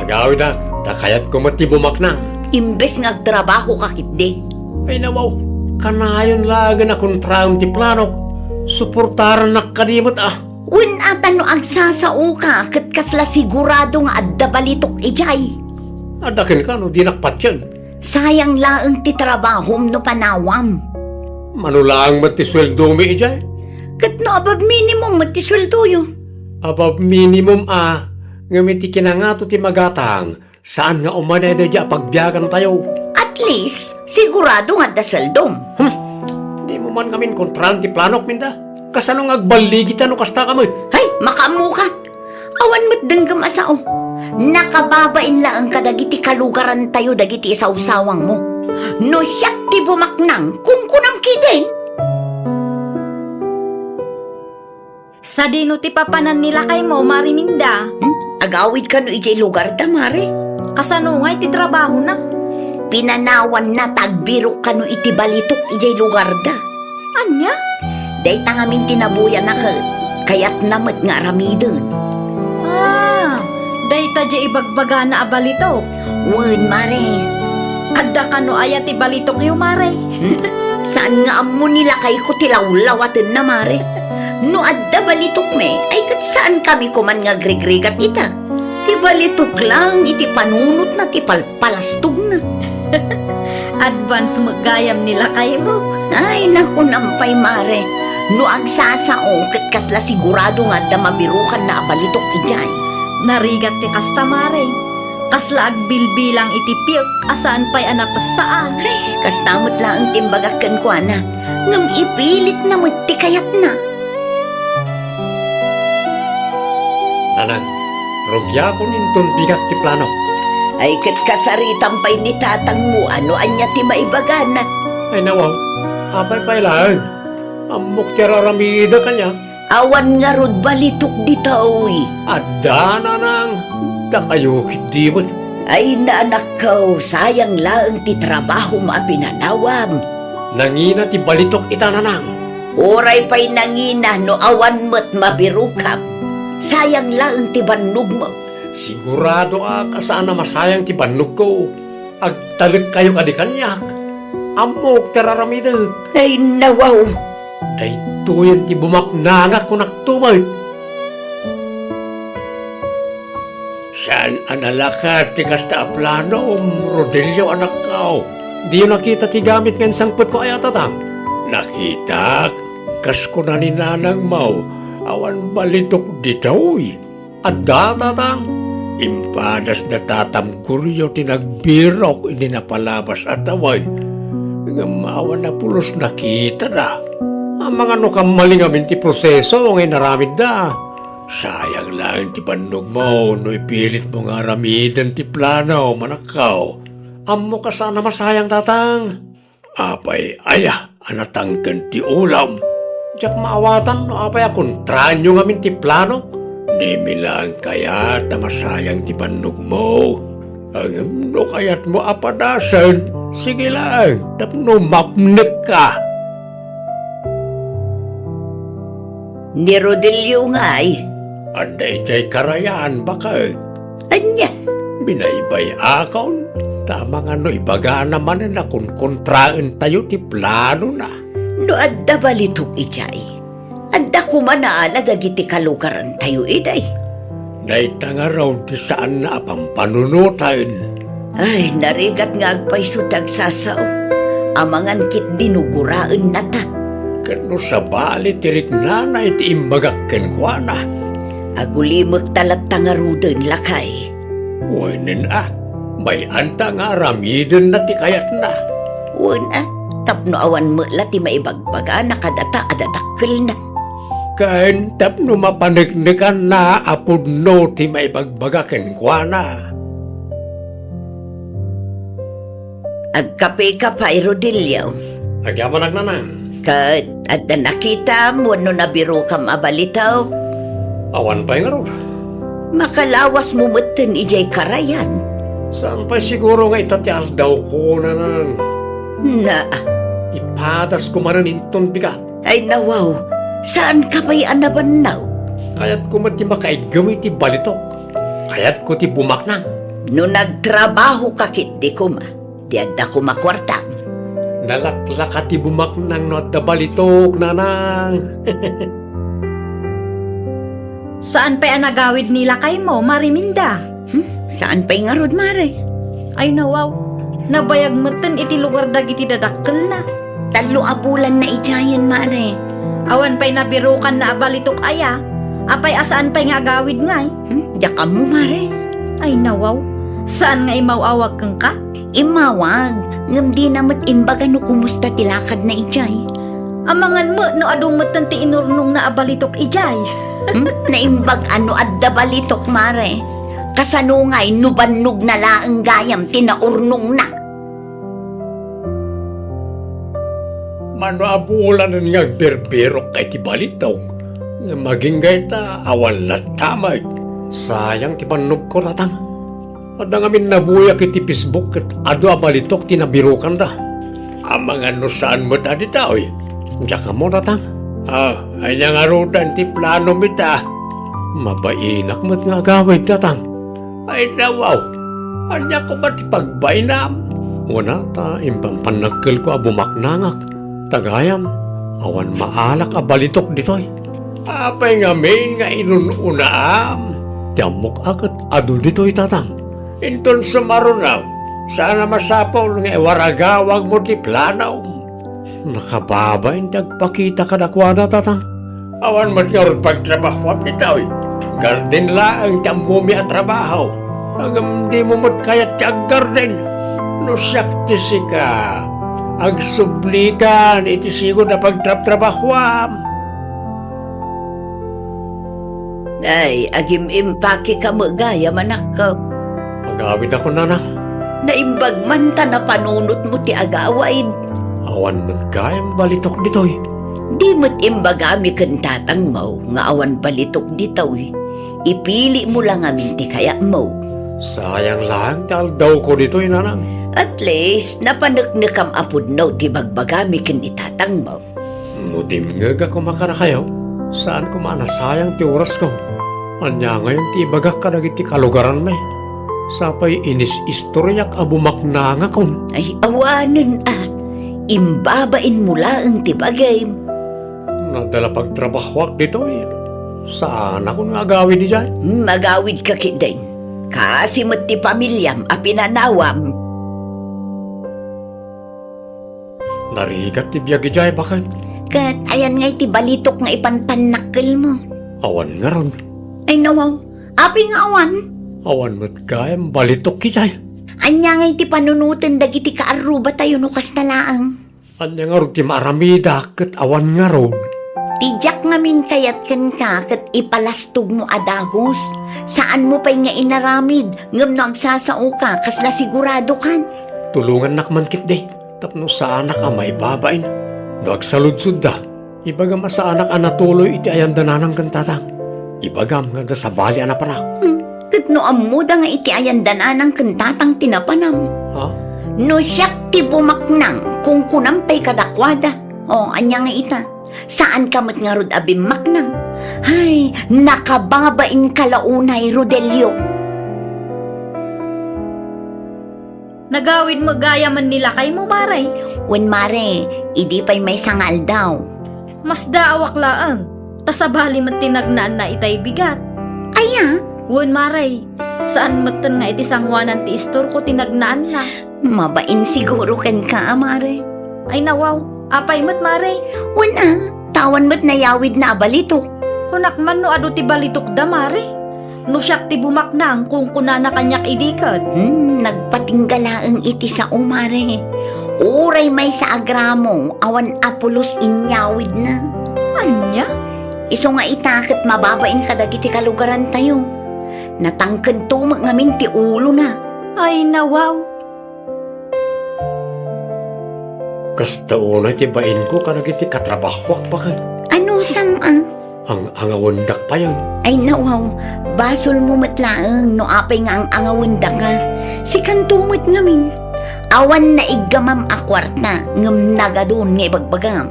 Agawidak, ta kayatko met ti bumaknang. Imbes nga agtrabahoka ketdi. Ay, nawaw, kanayon laengen a kontraem ti planok. Suportarannak kadi met, a? Wen a ta no agsasaoka, ket kasla sigurado nga adda balitok idiay. Adda kenka no dinak patien. Sayang laeng ti trabahom no panawam. Mano laeng met ti sueldomi idiay? Ket no above minimum met ti sueldoyo? Above minimum a, ngem iti kinangato ti magatang, saan nga umanay daydiay a pagbiagantayo. At least, sigurado nga adda sueldom. Hmm, dimo man ngamin kontraan ti planok, Minda. Kasano nga agballigita no kasta ka met? Hay, makaammoka. Awan met denggem a sao. Nakababain laeng kadagiti kalugarantayo dagiti isawsawangmo. No siak ti bumaknang, kunkunam ketdin. Sadino ti papanan ni lakaymo, Mare Minda? Hmm? Agawid kano idiay lugarda, Mare? Kasano ngay ti trabahona? Pinanawanna ta agbirok kano iti balitok idiay lugarda. Ania? Dayta ngamin ti nabuyanak, kayatna met nga aramiden. Ah, dayta diay ibagbagana a balitok? Wen, Mare. Adda kano aya ti balitokyo, Mare? Saan nga ammo ni lakayko ti lawlawatenna, Mare. No adda balitok met, ay ket saankami koman nga agrigrigat ita. Ti balitok laeng iti panunotna ti palpalastogna. Advance met gayam ni lakaymo. Ay, nakunam pay, Mare. No agsasao, ket kasla sigurado nga adda mabirokanna a balitok idiay. Narigat ti kasta, Mare. Kasla agbilbilang iti piek a saan pay a napessaan. Ay, kasta met laeng ti imbagak kenkuana. Ngem ipilitna met ti kayatna. Nanang, rugiakon inton bigat ti planok. Ay, ket kasaritam pay ni tatangmo a no ania ti maibagana. Ay, nawaw, apay pay laeng? Ammok ti ar-aramidek ania? Awan ngarud balitok ditoy. Adda, nanang, dakayo ketdi met. Ay, anakko, sayang laeng ti trabahom a pinanawam. Nangina ti balitok ita, nanang. Uray pay nangina no awan met mabirokam. Sayang laeng ti bannogmo. Sigurado a kasano a masayang ti bannogko. Agtalekkayo kadi kaniak. Ammok ti ar-aramidek. Ay, nawaw. Daytoyen ti bumaknangak, kunakto met. Saan a nalakat ti kasta a planom, Rodelio, anakko. Diyo nakita ti gamit nga insangpetko aya, tatang? Nakitak, kas kuna ni nanangmo, awan balitok ditoy. Adda, tatang. Impadas da tatam Goryo ti nagbirok idi napalabas a tawen. Ngem awan a pulos nakitada. Amangan no kammalingamin ti proseso nga inaramidda. Sayang laeng ti bannogmo no ipilitmo nga aramiden ti plano, manakkaw. Ammo kasano a masayang, tatang. Apay aya a natangken ti ulam? Diak maawatan no apay a kontraanyo ngamin ti planok. Dimi laeng kayat a masayang ti bannogmo. Ngem no kayatmo a padasen, sige laeng tapno mapnekka. Ni Rodelio ngay? Adda idiay karayan, baket. Ania? Binaybay-akon, ta amangan no ibagana manen a konkontraentayo ti planona. No adda balitok idiay, adda koma naala dagiti kalugarantayo idiay. Dayta ngarud ti saanna a pampanunoten. Ay, narigat nga agpayso ti agsasao. Amangan ketdi no guraennata. Ket no sabali ti riknana iti imbagak kenkuana. Agulimekta latta ngaruden, lakay. Wenen a, bay-anta nga aramidenna ti kayatna. Wen a, tapno awan met la ti maibagbagana kadata a dadakkelna. Ken tapno mapaneknekanna a pudno ti maibagbaga kenkuana. Agkapeka pay, Rodelio. Agyamanak, nanang. Ket adda nakitam wenno nabirokam a balitok? Awan pay ngarud. Makalawasmo metten idiay karayan. Saan pay siguro nga ita ti aldawko, nanang? Na. Ipadasko manen inton bigat. Ay, nawaw, saanka pay a nabannaw? Kayatko met ti makaiggem iti balitok. Kayatko ti bumaknang. No nagtrabahoka ketdi koma, di adda koma kuartam. Nalaklaka ti bumaknang no adda balitok, nanang. Saan pay a nagawid ni lakaymo, Mare Minda? Hmm? Saan pay ngarud, Mare? Ay, nawaw. Nabayag metten iti lugar dagiti dadakkelna. Tallo a bulanna idiayen, Mare. Awan pay nabirukanna a balitok aya? Apay a saan pay nga agawid ngay? Hmm? Diak ammo, Mare. Ay, nawaw. Saan nga imaw-awag kenka? Immawag, ngem dina met imbaga no kumusta ti lakadna idiay. Amangan met no adu metten ti inurnongna a balitok idiay. Hmm? Naimbag a no adda balitok, Mare. Kasano ngay no bannogna laeng gayam ti naurnongna? Mano a bulanen nga agbirbirokka iti balitok, ngem agingga ita, awan latta met. Sayang ti bannogko, Tatang. Adda ngamin nabuyak iti Facebook ket adu a balitok ti nabirokanda. Amangan no saan met a ditoy. Diak ammo, Tatang. Ah, ania ngaruden ti planom ita? Mabainak met nga agawid, Tatang. Ay, nawaw. Ania koma ti pagbainam? Wen a, ta impampannakkelko a bumaknangak. Ta gayam, awan maalak a balitok ditoy. Apay ngamin nga inun-unaam? Ti ammok a ket adu ditoy, Tatang. Inton sumaruno, saan a masapul nga iwaragawagmo ti planom. Nakababain ti agpakita kadakuada, Tatang. Awan met ngarud pagtrabahoam ditoy. Garden laeng ti ammomi a trabaho. Ngem dimo met kayat ti aggarden. No siak ti sika, agsublikan iti sigud a pagtrabtrabahoam. Ay, agim-impakeka met gayam, anakko. Agawidakon, Nanang. Naimbag man ta napanunotmo ti agawid. Awan met gayam balitok ditoy. Di met imbagami ken tatangmo nga awan balitok ditoy. Ipilimo la ngamin ti kayatmo. Sayang laeng ti aldawko ditoy, Nanang. At least, napaneknekam a pudno ti ibagbagami ken ni tatangmo. No dimngeg a koma kadakayo, saan koma a nasayang ti orasko. Ania ngayon ti ibagak kadagiti kalugaranmi? Sapay inis-istoriak a bumaknangakon. Ay, awanen a. Imbabainmo laeng ti bagim. No adda la pagtrabahoak ditoy, saanakon nga agawid idiay. Hmm, agawidka ketdin. Kasi met ti pamiliam a pinanawam. Narigat ti biag idiay, baket. Ket ayan ngay ti balitok nga ipanpannakkelmo? Awan ngarud. Ay, nawaw. Apay nga awan? Awan met gayam balitok idiay. Ania ngay ti panunoten dagiti kaarrubatayo no kasta laeng? Ania ngarud ti maaramidak ket awan ngarud? Ti diak ngamin kayat kenka ket ipalastogmo a dagus. Saanmo pay nga inaramid, ngem no agsasaoka, kasla siguradokan. Tulongannak man ketdi. Tapno saanak a maibabain. No agsaludsodda, ibagam a saanak a natuloy iti ayanda nanang ken tatang. Ibagam nga adda sabali a napanak. Hmm, ket no ammoda nga iti ayanda nanang ken tatang ti napanam. Ha? No siak ti bumaknang, kunkunam pay kadakuada. O, ania nga ita? Saanka met ngarud a bimmaknang? Hay, nakababainka la unay, Rodelio. Nagawid met gayam ni lakaymo, mare? Wen, mare, idi pay maysa nga aldaw. Masdaawak laeng, ta sabali met ti nagnaanna itay bigat. Aya? Wen, mare, saan metten nga iti sangoanan ti istorko ti nagnaanna. Mabain siguro kenka a, mare. Ay, nawaw, apay met, mare? Wen a, ta awan met nayawidna a balitok. Kunak man no adu ti balitokda, mare. No siak ti bumaknang, kunkunana kaniak idi ket. Hmm, nagpatingga laeng iti sao, mare. Uray maysa a gramo, awan a pulos inyawidna. Ania? Isu nga ita ket mababain kadagiti kalugarantayo. Natangkento met ngamin ti ulona. Ay, nawaw. Kasta unay ti bainko kadagiti katrabahoak, baket. Anusam a? Ang-angawendak payen. Ay, nawaw, basolmo met laeng no apay nga ang-angawendaka. Sikanto met ngamin. Awan naiggamam a kuarta, ngem nagadun nga ibagbagam.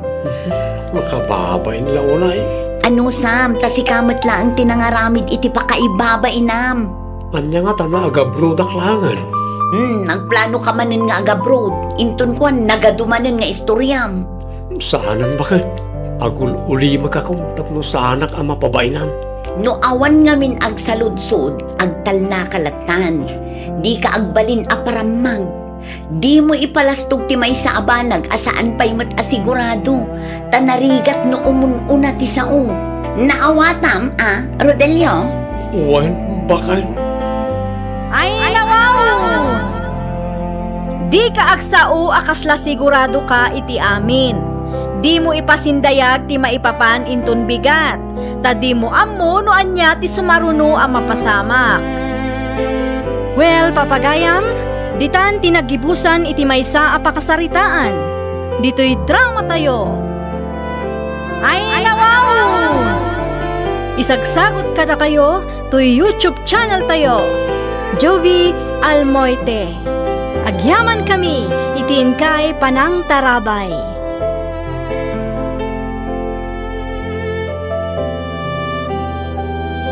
Makababain la unay. Anusam, ta sika met laeng ti nangaramid iti pakaibabainam. Ania ngata no agabrodak laengen? Hmm, nagplanoka manen nga agabrod. Inton kuan, nagadu manen nga istoriam. Saanen, baket. Agul-ulimekakon tapno saanak a mapabainam. No awan ngamin agsaludsod, agtalnaka lattan. Dika agbalin a parammag. Dimo ipalastog ti maysa a banag a saan pay met a sigurado, ta narigat no umun-una ti sao. Naawatam a, Rodelio? Wen, baket. Ay, nawaw! Dika agsao a kasla siguradoka iti amin. Dimo ipasindayag ti maipapan inton bigat, ta dimo ammo no ania ti sumaruno a mapasamak. Well, papagayam, ditan ti naggibusan iti maysa a pakasaritaan. Ditoy dramatayo. Ay, nawaw! Isagsagut kadakayo toy YouTube channel tayo, Jovie Almoite. Agyaman kami iti inkay panangtarabay.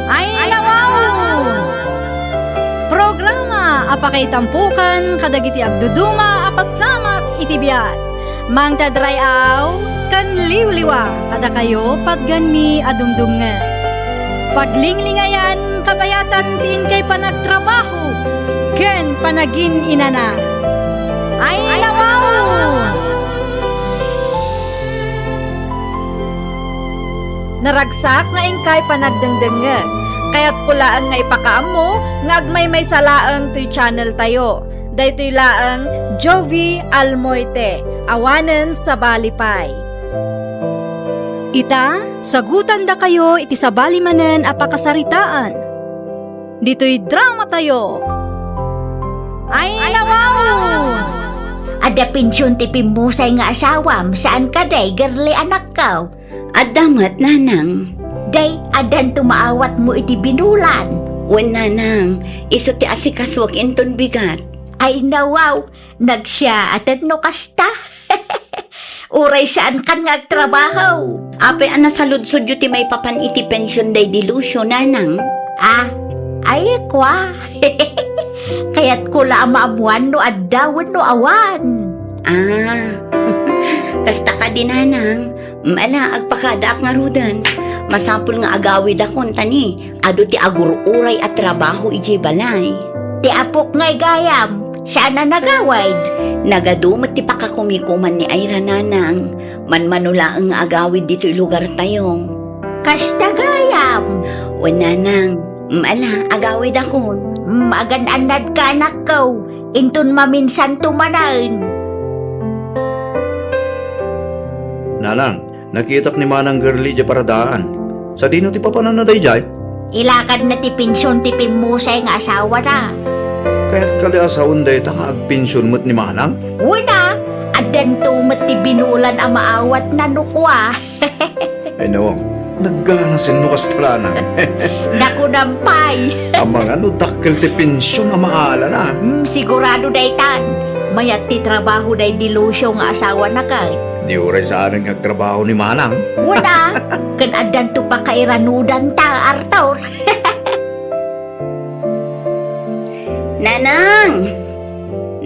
Ay, nawaw! Programa a pakaitampokan kadagiti agduduma a pasamak iti biag. Mangted ray-aw ken liwliwa kadakayo patgenmi a dumdumngeg. Paglinglingayan kabayatan ti inkay panagtrabaho ken panagin-inana. Ay, nawaw! Naragsak nga inkay panagdengdengngeg. Kayatko laeng nga ipakaammo nga agmaymaysa laeng toy channel tayo. Daytoy laeng Jovie Almoite, awanen sabali pay. Ita, sagutandakayo iti sabali manen a pakasaritaan. Ditoy dramatayo. Ay, nawaw! Adda pension ti pimmusay nga asawam, saan kadi, Girlie, anakko? Adda met, nanang. Day, addanto maawatmo iti binulan? Wen, nanang, isu ti asikasuak inton bigat. Ay, nawaw, nagsiyaaten no kasta. Uray saankan nga agtrabaho. Apay a nasaludsodyo ti maipapan iti pension daydi Lucio, nanang? Ah, ay, kua. Kayatko la a maammuan no adda wenno awan. Ah, kasta kadi, nanang. Ala, agpakadaak ngaruden. Masapul nga agawidakon, ta ni, adu ti agur-uray a trabaho idiay balay. Ti apok ngay gayam, saan a nagawid? Nagadu met ti pakakumikuman ni Ira, nanang. Manmano laeng nga agawid ditoy lugartayo. Kasta gayam. Wen, nanang. Mm, ala, agawidakon. Mm, agan-annadka, anakko. Inton maminsanto manen. Nanang, nakitak ni Manang Girlie idiay paradaan. Sadino ti papananna daydiay? Ilakadna ti pension ti pimmusay nga asawana. Kayat kadi a saon dayta nga agpension met ni Manang? Wen a, addanto met ti binulan a maawatna no kua. Ay, nawaw, nagganasen no kasta, nanang. Nakunam pay. Amangan no dakkel ti pension a maalana. Hmm, sigurado daytan. Mayat ti trabaho daydi Lucio nga asawana ket. Ni uray saanen nga agtrabaho ni Manang. Wen a, ken addanto pakairanudanta, Arthur. Nanang!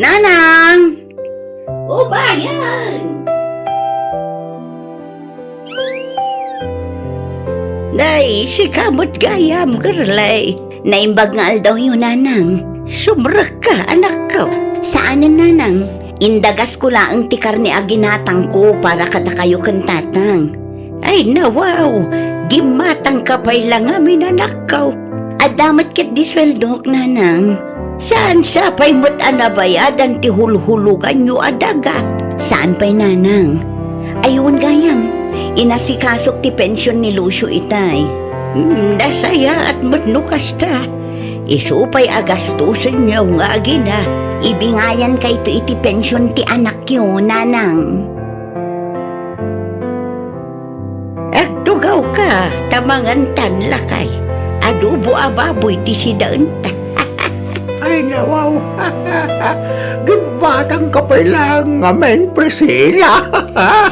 Nanang! Ubayan! Day, sika met gayam, Girlie. Naimbag nga aldawyo, nanang. Sumrekka, anakko. Saanen, nanang. Indagasko laeng ti karne a ginatangko para kadakayo ken tatang. Ay, nawaw, gimmatangka pay la ngamin, anakko. Adda met ketdi sueldok, nanang. Saan sa pay met a nabayadan ti hulhuloganyo a daga? Saan pay, nanang. Ay, wen gayam, inasikasok ti pension ni Lucio itay. Hmm, nasayaat met no kasta. Isu pay a gastusenyo nga agina. Ibingayankayto iti pension ti anakyo, nanang. Agtugawka, ta mangantan, lakay. Adobo a baboy ti sidaenta. Ay, nawaw. Gimmatangka pay laeng ngamin, Priscilla.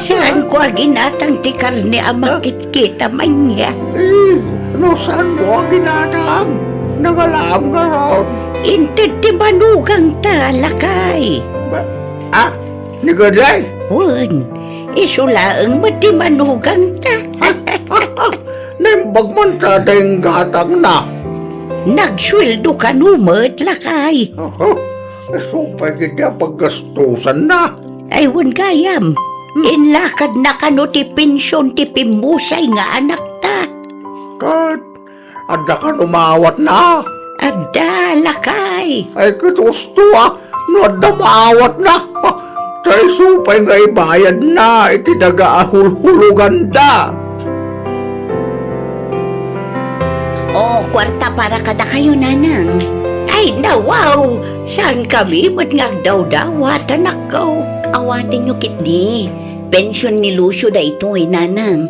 Saanko a ginatang ti karne a makitkita man nia. Eh, no saanmo a ginatang, nangalaam ngarud. Inted ti manugangta, lakay. Ba-, ah, Ni Girlie? Wen, isu laeng met ti manugangta. Naimbag man ta dayta gatangna. Nagsueldo kano met, lakay. Aha, isu pay ketdi a paggastusanna. Ay, wen gayam. Hmm. Inlakadna kano ti pension ti pimmusay nga anakta. Ket adda kano maawatna? Adda, lakay. Ay, ket husto a, no adda maawatna, ta isu pay nga ibayadna iti daga a hulhuloganda. O, kuarta para kadakayo, nanang. Ay, nawaw! Saankami met nga agdawdawat, anakko. Awatenyo ketdi. Pension ni Lucio daytoy, nanang.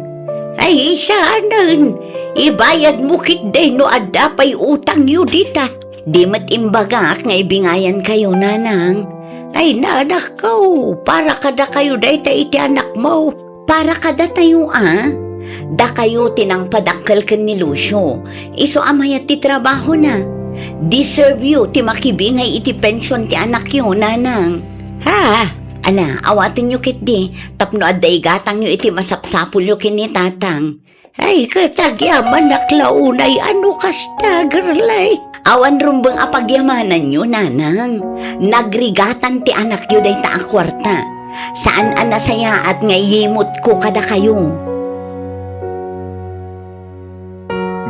Ay, saanen. Ibayadmo ketdi no adda pay utangyo dita. Di met imbagak nga ibingayankayo, nanang. Ay, nanakko, para kadakayo dayta iti anakmo. Para kadatayo a, dakayo ti nangpadakkel ken ni Lucio. Isu a mayat ti trabahona. Deserve yo ti makibingay iti pension ti anakyo, nanang. Ha? Ala, awatenyo ketdi, tapno adda igatangyo iti masapsapulyo ken ni tatang. Ay, ket agyamanak la unay a no kasta, girlay. Awan rumbeng a pagyamananyo, nanang. Nagrigatan ti anakyo dayta a kuarta. Saan a nasayaat nga iyimutko kadakayo.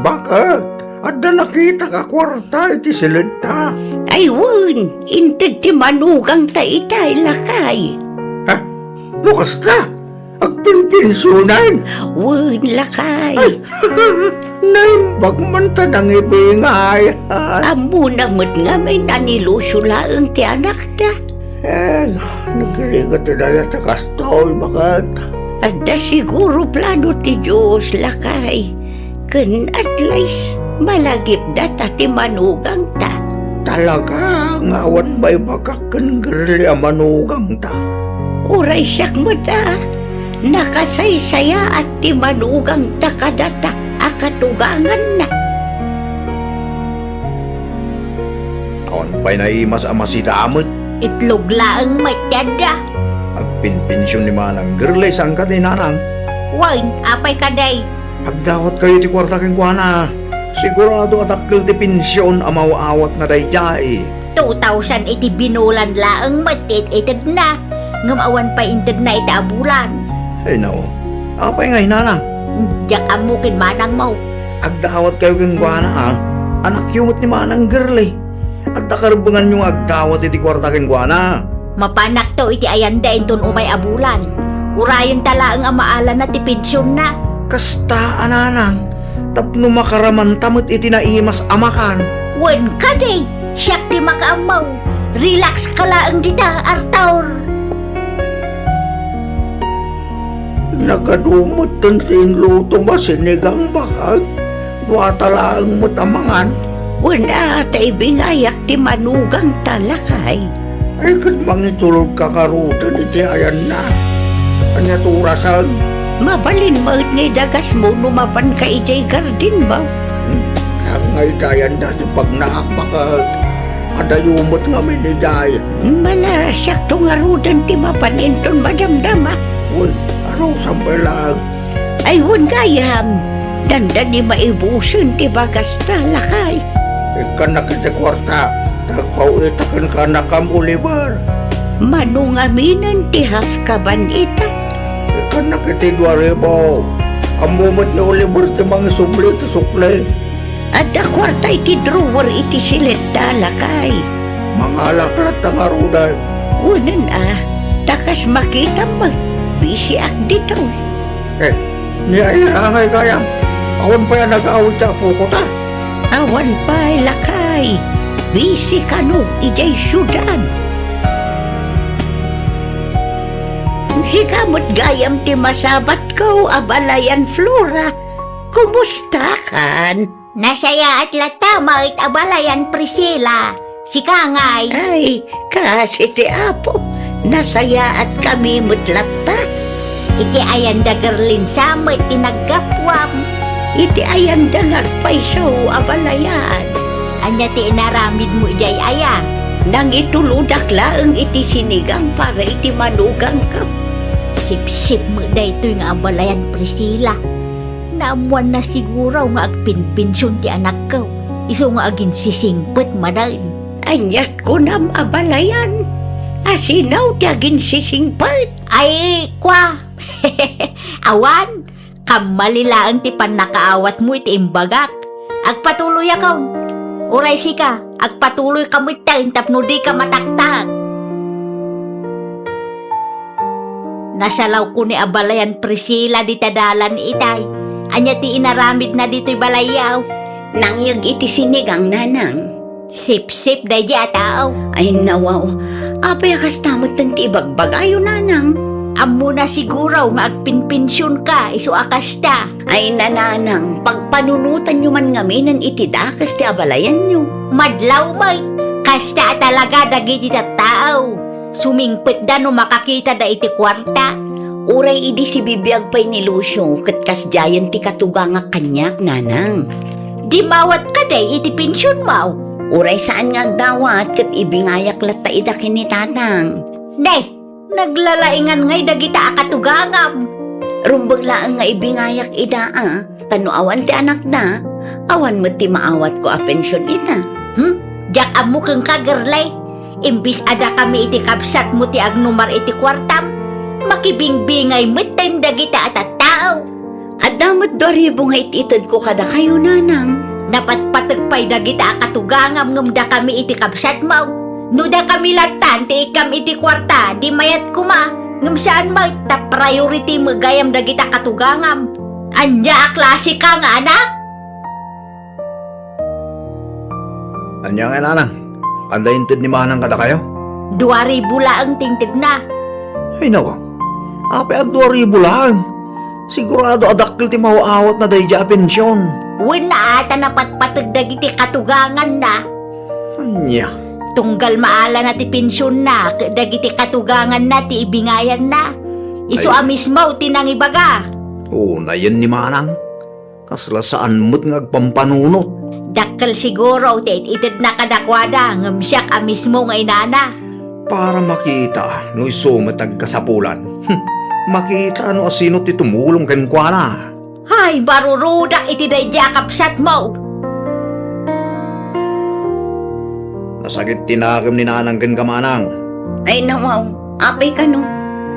Bakit? Adda nakitak a kuarta iti siletta. Ay, wen, inted ti manugangta itay, lakay. Ha? No kasta? Agpinpensionan? Wen, lakay. Ay, naimbag man ta nangibingay. Ammona met ngamin a ni Lucio laeng ti anakda. Eh, nagrigat ti dayta kastoy, baket. Adda siguro plano ti Dios, lakay. Ken at least, malagipda ta ti manugangta. Talaga nga awan baybagak ken girli a manugangta. Uray siak met a, nakasaysayaat ti manugangta kadata a katuganganna. Awan pay naimas a masida met. Itlog laeng met ti adda. Agpinpension ni Manang Girlay, saan kadi, Nanang? Wen, apay kadi? Agdawatkayo ti kuarta kenkuana. Sigurado a dakkel ti pension a maaw-awatna daydiay. Two thousand iti binulan laeng met ti it-itedna. Ngem awan pay intedna iti abulan. Ay, nao. Apay ngay, Nanang? Diak ammo ken manangmo. Agdawatkayo kenkuana, a. Anakyo met ni Manang Girlay. Adda karebbenganyo nga agdawat iti kuarta kenkuana. Mapanakto iti ayanda inton umay a bulan. Urayenta laeng a maalana ti pensionna. Kasta a, Nanang, tapno makaramanta met iti naimas a makan. Wen kadi, siak ti makaammo. Relax ka laeng dita, Arthur. Nagadu metten ti inlutom a sinigang, baket. Duata laeng met a mangan. Wen a, ta ibingayak ti manugangta, lakay. Ay, ket mangitulodka ngaruden iti ayanna. Ania ti orasen? Mabalin met nga idagasmo no mapanka idiay gardenmo. Hmm, saan nga iti ayanda ti pagnaak, baket. Adayo met ngamin idiay. Mala, siakto ngaruden ti mapan inton madamdama. Wen, arusan pay laeng. Ay, wen gayam, dandani maibusen ti bagasta, lakay. Ikkannak iti kuarta, ta agpaw-ita kenka, anakam, Oliver. Mano ngaminen ti half kaban ita? Ikkannak iti dua ribu. Ammo met ni Oliver ti mangisubli iti sukli. Adda kuarta iti drawer iti siletta, lakay. Mangalak latta ngaruden. Unen a, ta kas makitam, bisiak ditoy. Eh, ni Ira ngay gayam, awan pay a nag-aawid ti apokota? Awan pay, lakay. Bisi kano idiay siudad. Sika met gayam ti masabatko, abalayan Flora. Kumustakan? Nasayaat latta met, abalayan Priscilla. Sika ngay? Ay, kaasi ti Apo, nasayaatkami met latta. Iti ayanda Gerlin sa met ti naggapuam. Iti ayanda nga agpayso, abalayan. Ania ti inaramidmo idiay aya? Nangitulodak laeng iti sinigang para iti manugangko. Sipsip met daytoy nga abalayan Priscilla. Naammoanna siguro nga agpinpension ti anakko, isu nga aginsisingpet manen. Aniat kunam a balayan? Asino ti aginsisingpet? Ay, kua. Awan, kammali laeng ti pannakaawatmo iti imbagak. Agpatuloyakon. Uray sika, agpatuloyka metten tapno dika mataktak. Nasalawko ni a balayan Priscilla dita dalan itay. Ania ti inaramidna ditoy balayyo? Nangyeg iti sinigang, nanang. Sipsip daydi a tao. Ay, nawaw. Apay a kasta metten ti ibagbagayo, nanang? Ammona siguro nga agpinpensionka, isu a kasta. Ay, nanang, pagpanunotanyo man ngaminen iti dakes ti abalayanyo. Madlaw met, kasta a talaga dagiti tattao. Sumingpetda no makakitada iti kuarta. Uray idi sibibiag pay ni Lucio ket kasdiayen ti katugangak kaniak, nanang. Dimawat kadi iti pensionmo? Uray saan nga agdawat ket ibingayak latta ida ken ni tatang. Ne, naglalaingan ngay dagita a katugangam. Rumbeng laeng nga ibingayak ida a. Ta no awan ti anakda, awan met ti maawatko a pension ita. Hmm? Diak ammo kenka, girlay. Imbis a dakami iti kabsatmo ti agnumar iti kuartam, makibingbingay metten dagita a tattao. Adda met dua ribu nga it-itedko kadakayo, nanang. Napatpateg pay dagita a katugangam ngem dakami iti kabsatmo. No dakami lattan ti ikkam iti kuarta, di mayat koma. Ngem saan met, ta priority met gayam dagita katugangam. Ania a klase ka nga anak? Ania nga, nanang? Adda inted ni manang kadakayo? Dua ribu laeng ti intedna. Ay, nawa. Apay a dua ribu laeng? Sigurado a dakkel ti maawatna daydi a pension. Wen a, ta napatpateg dagiti katuganganna. Ania? Tunggal maalana ti pensionna ket dagiti katuganganna ti ibingayanna. Isu a mismo ti nangibaga. Unayen ni manang. Kasla saan met nga agpampanunot. Dakkel siguro ti it-itedna kadakuada ngem siak a mismo nga inana. Para makita no isu met agkasapulan. Hm, makita no asino ti tumulong kenkuana. Ay, marurudak iti daydi a kabsatmo. Nasakit ti nakem ni nanang kenka, manang. Ay, nawaw. Apay kano?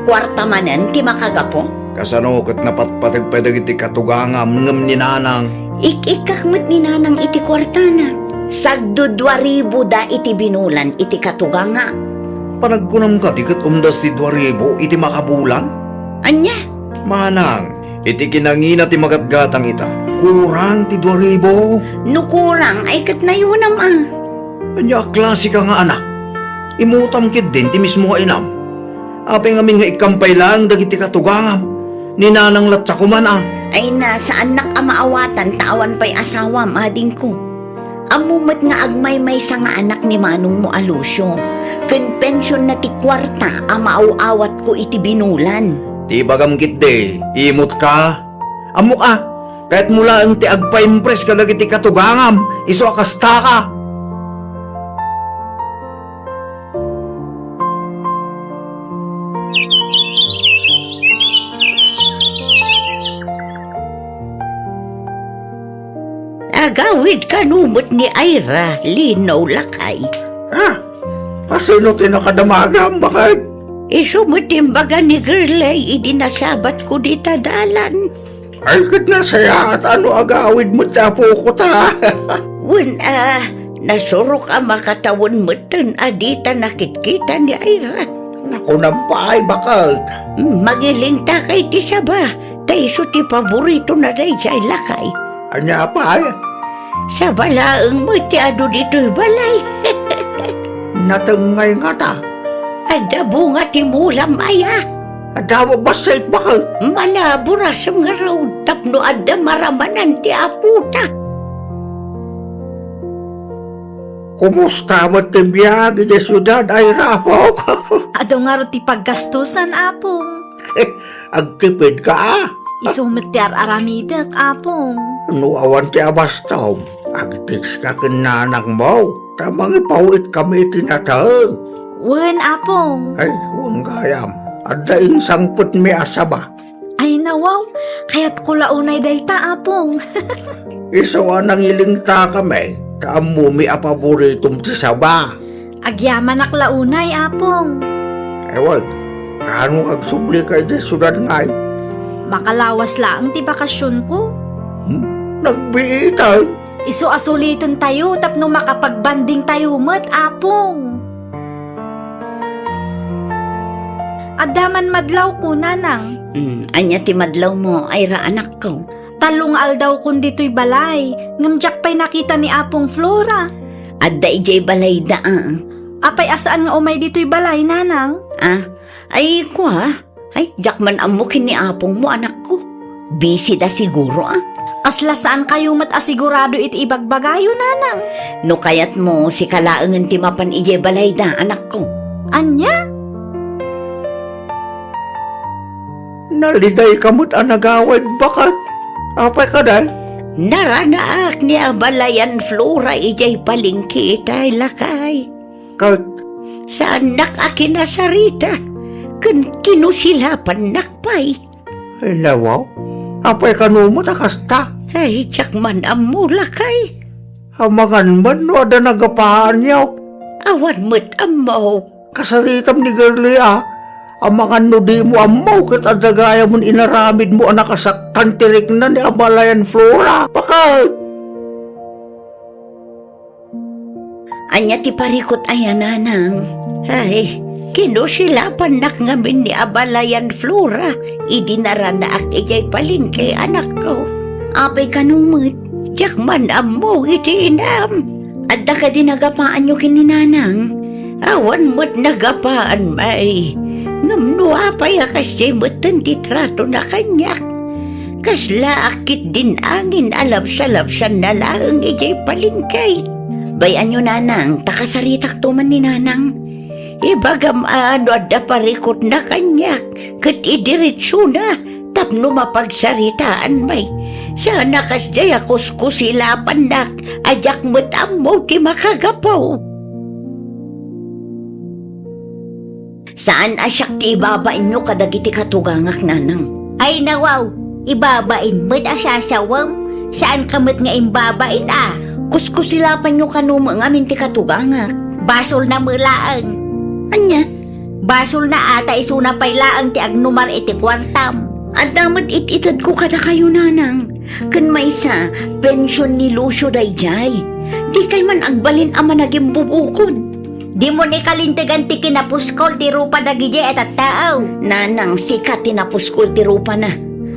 Kuarta manen ti makagapu? Kasano ket napatpateg pay dagiti katugangam ngem ni nanang? Ik-ikkak met ni nanang iti kuartana. Sagdudua ribu da iti binulan iti katuganga. Panagkunam kadi ket umdas ti dua ribu iti makabulan? Ania? Manang, iti kinangina ti magatgatang ita, kurang ti dua ribu. No kurang, ay ket nayunam a. Ania a klase ka nga anak? Imutam ketdin ti mismo nga inam. Apay ngamin nga ikkam pay laeng dagiti katugangam? Ni nanang latta koman a. Ay na, saannak a maawatan ta awan pay asawam, adingko. Ammo met nga agmaymaysa nga anak ni manongmo a Lucio, ken pensionna ti kuarta a maaw-awatko iti binulan. Ti ibagam ketdi, imut ka? Ammok a, kayatmo laeng ti agpaimpres kadagiti katugangam, isu a kasta ka. Agawid kano met ni Ira, Lino, lakay. Ah, asino ti nakadamagam, baket? Isu met imbaga ni Girlay idi nasabatko dita dalan. Ay, ket nasayaat a no agawid met ti apoko ta. Wen a, nasurok a makatawen metten a dita nakitkita ni Ira. Nakunam pay, baket. Mangilinta kay ti saba, ta isu ti paboritona daydiay, lakay. Ania pay? Saba laeng met ti adu ditoy balay. Natengngay ngata. Adda bunga ti mulam aya. Adda bassit, baket. Malaburasem ngarud tapno adda maramanan ti apota. Kumusta met ti biag idiay siudad, Ira, apok? Adu ngarud ti paggastusan, apong. Agtipid ka, a? Isu met ti ar-aramidek, apong. No awan ti abastom, agtext ka ken nanangmo, ta mangipaw-it kami iti nateng. Wen, apong. Ay, wen gayam. Adda insangpetmi a saba. Ay, nawaw, kayatko la unay dayta, Apong. Isu a nangilingtakami, ta ammomi a paboritom ti saba. Agyamanak la unay, Apong. Ewan, kaano agsublika idiay siudad ngay? Makalawas laeng ti bakasionko. Hmm? Nagbiitan? Isu a sulitentayo tapno makapagbandingtayo met, Apong. Adda man madlawko, Nanang. Hmm, ania ti madlawmo, Ira, anakko? Tallo nga aldawkon ditoy balay, ngem diak pay nakita ni Apong Flora. Adda idiay balayda, a. Apay a saan nga umay ditoy balay, Nanang? Ah, ay, kua. Ay, diak man ammo ken ni apongmo, anakko. Busy da siguro, a. Kasla saankayo met a sigurado iti ibagbagayo, Nanang. No kayatmo, sika laengen ti mapan idiay balayda, anakko. Ania? Nalidayka met a nagawid, baket. Apay kadi? Naranaak ni abalayan Flora idiay palengke, itay lakay. Ket? Saannak a kinasarita, ken kinusilapannak pay. Ay, nawaw. Apay kano met a kasta? Ay, diak man ammo, lakay. Amangan man no adda nagapaanyo. Awan met ammo. Kasaritam ni Girlie, a. Amangan no dimo ammo ket adda gayam inaramidmo a nakasaktan ti rikna ni abalayan Flora. Baket? Ania ti parikut aya, Nanang? Ay, kinusilapannak ngamin ni abalayan Flora idi naranaak idiay palengke, anakko. Apay kano met, diak man ammo iti inam. Adda kadi nagapaanyo ken ni Nanang? Awan met nagapaan, may. Ngem no apay a kasdiay metten ti tratona kaniak? Kaslaak ketdin angin a labsalabsanna laeng idiay palengke. Bay-anyo, Nanang, ta kasaritakto man ni Nanang. Ibagam a no adda parikutna kaniak, ket idiretsona tapno mapagsaritaan, may. Saan a kasdiay a kuskusilapannak a diak met ammo ti makagapu. Saan a siak ti ibabainyo kadagiti katugangak, Nanang. Ay, nawaw, ibabain met a sasawem, saanka met nga imbabain a. Kuskusilapanyo kano met ngamin ti katugangak. Basolna met laeng. Ania? Basolna a ta isuna pay laeng ti agnumar iti kuartam. Adda met it-itedko kadakayo, Nanang. Ken maysa, pension ni Lucio daydiay. Dikay man agbalin a managimbubukod. Dimon ikalintegan ti kinapuskol ti rupa dagidiay a tattao. Nanang, sika ti napuskol ti rupana.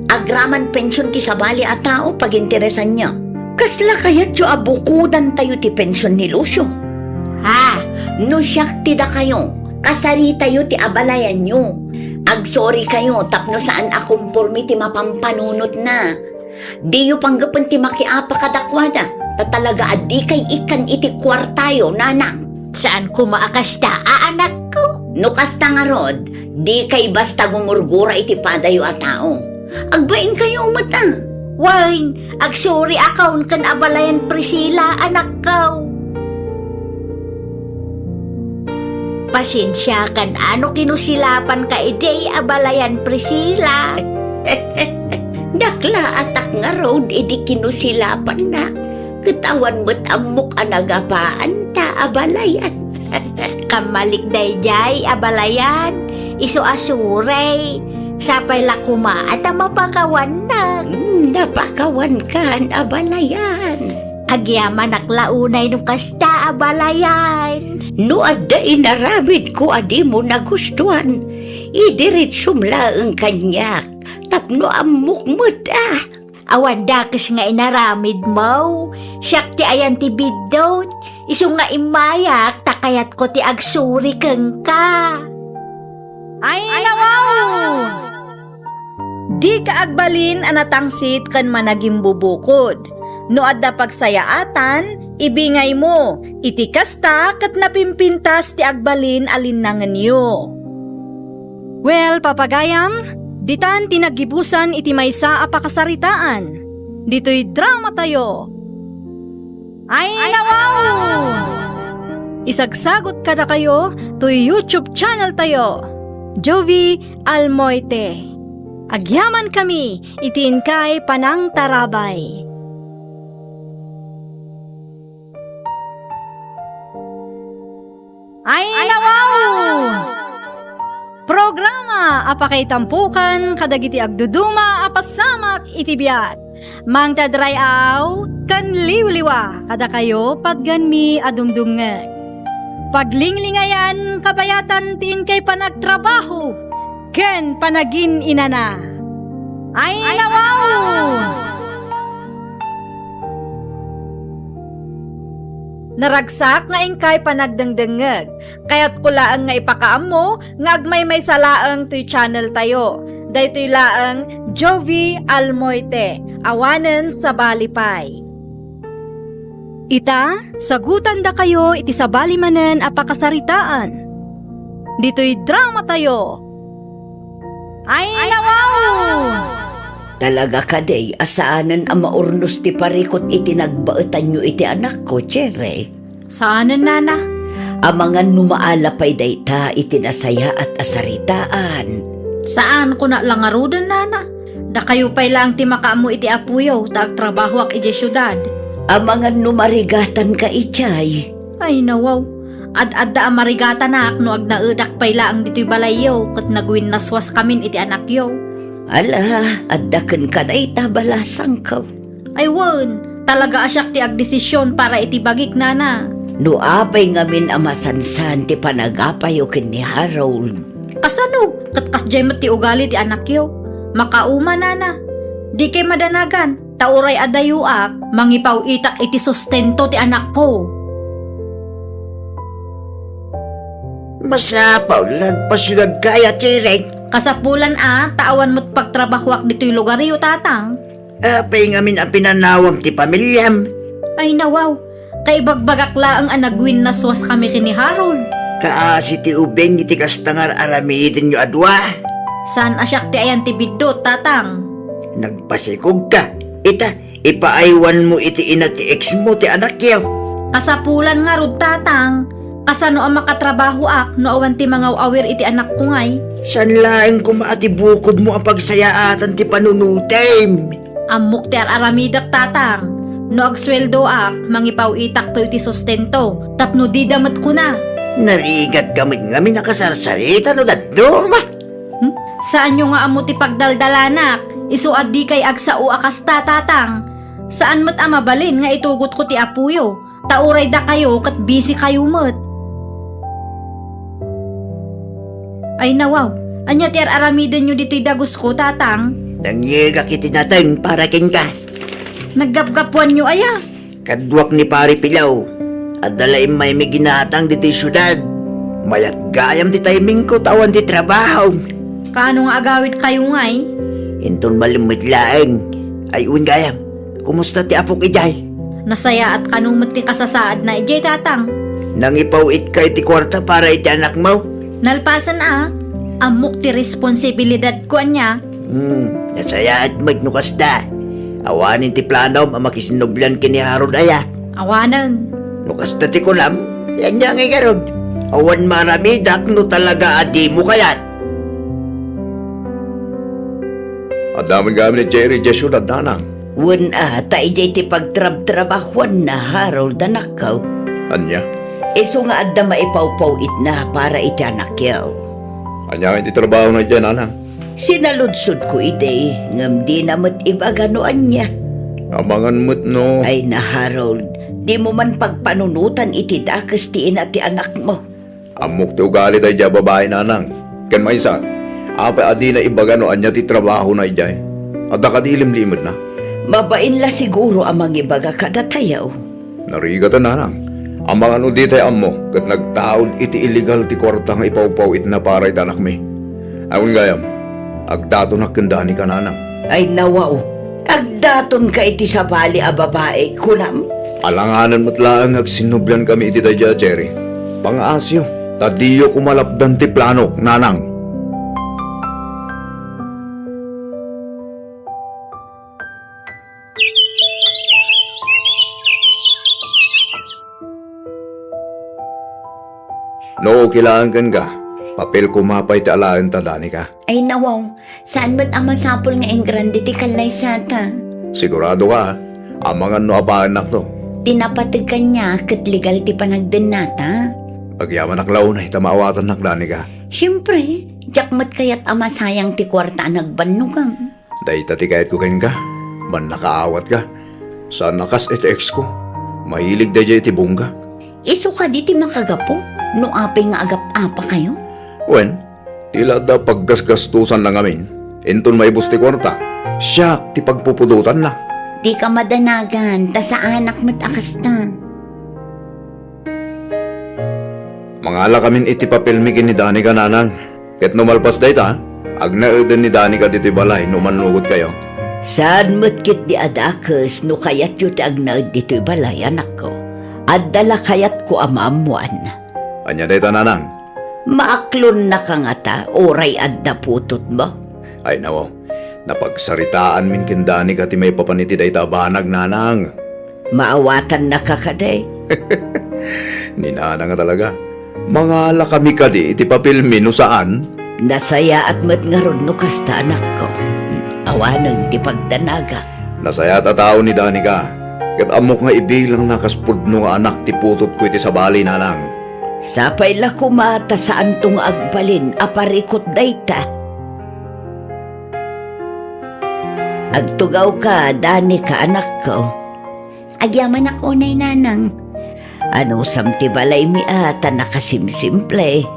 Agraman pension ti sabali a tao, paginteresanyo. Kasla kayatyo a bukodantayo ti pension ni Lucio? Ha? No siak ti dakayo, kasaritayo ti abalayanyo. Agsorikayo tapno saan a komporme ti mapampanunotna. Diyo panggepen ti makiapa kadakuada, ta talaga a dikay ikkan iti kuartayo, Nanang. Saan koma a kasta, a anakko. No kasta ngarud, dikay basta gumurgura iti padayo a tao. Agbainkayo met a. Wen, agsori a kaon ken abalayan Priscilla, anakko. Pasensiakan a no kinusilapanka idi, abalayan Priscilla. Naklaatak ngarud idi kinusilapannak, ket awan met ammok a nagapaanta, abalayan. Kammalik daydiay, abalayan, isu a suri. Sapay la koma a ta mapakawannak. Hmm, napakawankan, abalayan. Agyamanak la unay no kasta, abalayan. No adda inaramidko a dimo nagustuan, idiretsom laeng kaniak tapno ammok met a. Awan dakes nga inaramidmo. Siak ti ayan ti biddut, isu nga immayak ta kayatko ti agsuri kenka. Ay, nawaw! Dika agbalin a natangsit ken managimbubukod. No adda pagsayaatan, ibingaymo. Iti kasta, ket napimpintas ti agbalin a linnangenyo. Well, papagayam, ditan ti naggibusan iti maysa a pakasaritaan. Ditoy dramatayo. Ay, nawaw! Isagsagot kadakayo toy YouTube channel tayo, Jovie Almoite. Agyamankami iti inkay panangtarabay. Ayna wow! Programa a pakaitampokan kadagiti agduduma a pasamak iti biag. Mangted ray-aw ken liwliwa kadakayo patgenmi a dumdumngeg. Paglinglingayan kabayatan ti inkay panagtrabaho ken panagin-inana. Ayna wow! Naragsak nga inkay panagdengdengngeg. Kayatko laeng nga ipakaammo nga agmaymaysa laeng toy channel tayo. Daytoy laeng Jovi Almoite, awanen sabali pay. Ita, sagutandakayo iti sabali manen a pakasaritaan. Ditoy drama tayo. Ayna wow! Talaga kadi a saanen a maurnos ti parikut iti nagbaetanyo iti anakko, Cherry? Saanen, nana. Amangan no maala pay dayta iti nasayaat a saritaan. Saan, kuna la ngaruden, nana. Dakayo pay laeng ti makaammo iti apoyo ta agtrabahoak idiay siudad. Amangan no marigatanka idiay. Ayna wow. Ad-adda a marigatanak no agnaedak pay laeng ditoy balayyo ket nagwinnaswaskamin iti anakyo. Ala, adda kenka dayta balasangko. Ay wen, talaga a siak ti agdesision para iti bagik, nana. No apay ngamin a masansan ti panagapayo ken ni Harold? Kasano? Ket kasdiay met ti ugali ti anakyo. Makauma, nana. Dikay madanagan, ta uray adayoak, mangipaw-itak iti sustento ti anakko. Masapul nga agpasiudadka aya, Cherry? Kasapulan a, ta awan met pagtrabahoak ditoy lugaryo, tatang. Apay ngamin a pinanawam ti pamiliam? Ayna wow, kaibagbagak laeng a nagwinnaswaskami ken ni Harold. Kaasi ti ubing iti kasta nga ar-aramidenyo a dua. Saan a siak ti ayan ti biddut, tatang. Nagpasikogka. Ita, ipaaywanmo iti ina ti ex mo ti anakyo. Kasapulan ngarud, tatang. Kasano a makatrabahoak no awan ti mangaw-awir iti anakko ngay? Saan laeng koma a ti bukodmo a pagsayaatan ti panunotem? Ammok ti ar-aramidek, tatang. No agsueldoak, mangipaw-itakto iti sustento, tapno dida met kuna. Narigatka met ngamin a kasarsarita no dadduma. Hmm? Saanyo nga ammo ti pagdaldalanak, isu a dikay agsao a kasta, tatang. Saan met a mabalin nga itugotko ti apoyo. Ta uray dakayo ket busy kayo met. Ayna wow, ania ti ar-aramidenyo ditoy dagusko, tatang? Nangyegak iti nateng para kenka. Naggapgapuanyo aya? Kaduak ni Pari Pilaw. Adda la immay mi ginatang ditoy siudad. Mayat gayam ti timingko ta awan ti trabaho. Kaano nga agawidkayo ngay? Inton malimmet laeng. Ay, wen gayam. Kumusta ti apok idiay? Nasayaat kano met ti kasasaadna idiay, tatang. Nangipaw-itka iti kuarta para iti anakmo? Nalpasen a, ammok ti responsibilidadko ania. Hmm, nasayaat met no kasta. Awanen ti planom a makisinnublian ken ni Harold aya? Awanen. No kasta ti kunam, ania ngay ngarud? Awan maaramidak no talaga a dimo kayat. Adda met gayam ni Cherry idiay siudad, nanang. Wen a, ta idiay ti pagtrabtrabahuanna, Harold, anakko. Ania? Isu nga adda maipawpaw-itna para iti anakyo. Ania ngay ti trabahona idiay, nanang? Sinaludsodko idi, ngem dina met ibaga no ania. Amangan met no. Ayna, Harold, dimo man pagpanunotan iti dakes ti ina ti anakmo. Ammok ti ugali daydiay a babai, nanang. Ken maysa, apay a dina ibaga no ania ti trabahona idiay? Adda kadi ilimlimedna? Mabain la siguro a mangibaga kadatayo. Narigaten, nanang. Amangan no ditay ammo ket nagtaud iti illegal ti kuarta nga ipawpaw-itna para iti anakmi. Awan gayam, agdatonak ken Danica, nanang. Ayna wow, agdatonka iti sabali a babai, kunam? Alanganen met laeng nga agsinnubliankami iti daydiay a Cherry. Pangaasiyo, ta diyo koma lapdan ti planok, nanang. No, okay laeng kenka. Papel koma pay ti alaenta, Danica. Ay nawaw, saan met a masapul nga ingrande ti kallaysata. Sigurado ka, a? Amangan no apaennakto. Ti napateg kaniak ket legal ti panagdennata. Agyamanak la unay ta maawatannak, Danica. Siempre, diak met kayat a masayang ti kuarta a nagbannogam. Dayta ti kayatko kenka, mannakaawat ka. Saan a kas iti ex ko. Mahilig daydiay iti bongga. Isu kadi ti makagapu no apay nga agap-apakayo? Wen, ti la adda paggasgastosanna ngamin. Inton maibus ti kuarta, siak ti pagpupudotanna. Dika madanagan, ta saanak met a kasta. Mangalakamin iti papelmi ken ni Danica, nanang. Ket no malpas dayta, agnaeden ni Danica ditoy balay no mannugotkayo. Saan met ketdi a dakes no kayatyo ti agnaed ditoy balay, anakko. Adda la kayatko a maammoan. Ania dayta, nanang? Maaklonnaka ngata, uray adda putotmo? Ay, nawaw. Napagsaritaanmin ken Danica ti maipapan iti dayta a banag, nanang. Maawatannaka kadi? Ni nanang a talaga. Mangalakami kadi iti papelmi no saan? Nasayaat met ngarud no kasta, anakko. Awanen ti pagdanagak. Nasayaat a tao ni Danica, ket ammok nga ibilangna kas pudno nga anak ti putotko iti sabali, nanang. Sapay la koma ta saanto nga agbalin a parikut dayta. Agtugawka, Danica, anakko. Agyamanak unay, nanang. Anusam ti balaymi a ta nakasimsimple?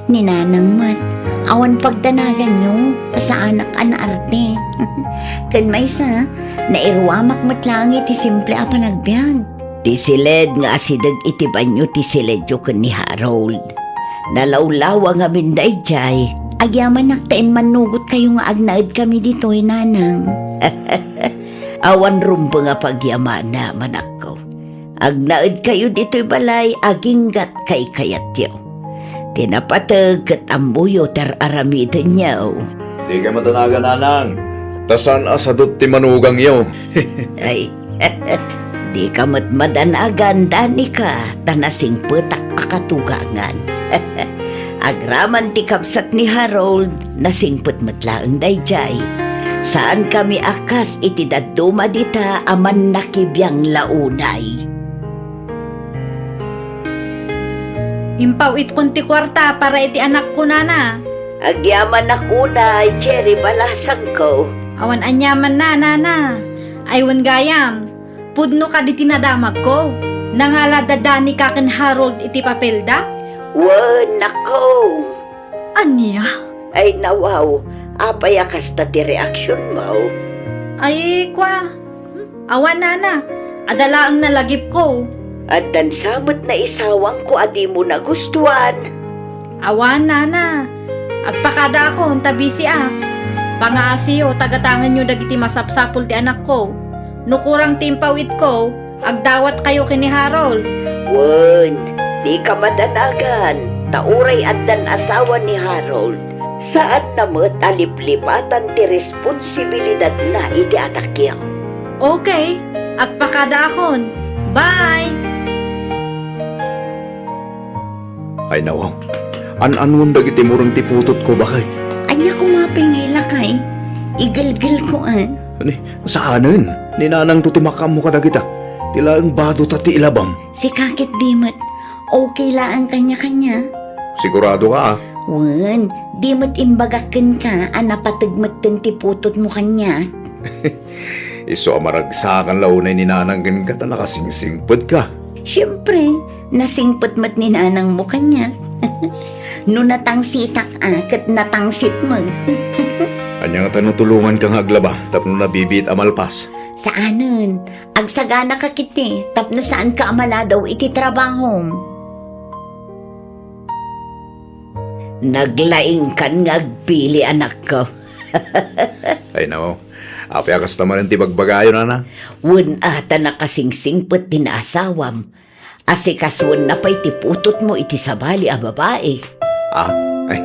Ni nanang met, awan pagdanaganyo, ta saanak a naarte. Ken maysa, nairuamak met laeng iti simple a panagbiag. Ti siled nga asideg iti banio ti siledyo ken ni Harold. Nalawlawa ngamin daydiay. Agyamanak ta immannugotkayo nga agnaedkami ditoy, nanang. Awan rumbeng a pagyamanak, anakko. Agnaedkayo ditoy balay aginggat kaykayatyo. Ti napateg ket ammoyo ti ar-aramidenyo. Dika madanagan, nanang. Ta saan a sadut ti manugangyo. Ay, dika met madanagan, Danica, ta nasingpetak a katugangan. Agraman ti kabsat ni Harold, nasingpet met laeng daydiay. Saankami a kas iti dadduma dita a mannakibiang la unay. Impaw-itkon ti kuarta para iti anakko, nana. Agyamanak unay, Cherry, balasangko. Awan aniamanna, nana. Ay wen gayam, pudno kadi ti nadamagko. Nangala da Danica ken Harold iti papelda? Wen, nakong. Ania? Ay, nawaw, apay a kasta ti reaksionmo? Ay, kua, awan, nana, adda laeng nalagipko. Addan sa met naisawangko a dimo nagustuan? Awan, nana, agpakadaakon ta bisiak. Pangaasiyo ta gatangenyo dagiti masapsapul ti anakko. No kurang ti impaw-itko, agdawatkayo ken ni Harold. Wen, dika madanagan, ta uray addan asawa ni Harold, saanna met a liplipatan ti responsibilidatna iti anakyo. Okay, agpakadaakon. Bye! Ay, nawaw. An-anuon dagiti mureng ti putotko, baket? Ania koma pay nga ilakay? Igelgelko, a. Ani, saanen. Ni nanangto ti makaammo kadagita. Ti laeng badota ti ilabam. Sika ketdi met. Okay laeng kaniakania. Sigurado ka, a? Wen, di met imbagak kenka a napateg metten ti putotmo kaniak. Isu a maragsakan la unay ni nanang kenka ta nakasingsingpet ka. Siempre, nasingpet met ni nanangmo kaniak. No natangsitak a, ket natangsit met. Ania ngata no tulonganka nga aglaba tapno nabibiit a malpas? Saanen, agsaganaka ketdi tapno saanka a maladaw iti trabahom. Naglaingkan nga agpili, anakko. Ay, nao. Apay a kasta manen ti bagbagayo, nana? Wen a ta nakasingsingpet ti naasawam. Asikasuenna pay ti putotmo iti sabali a babai. Ah, ay.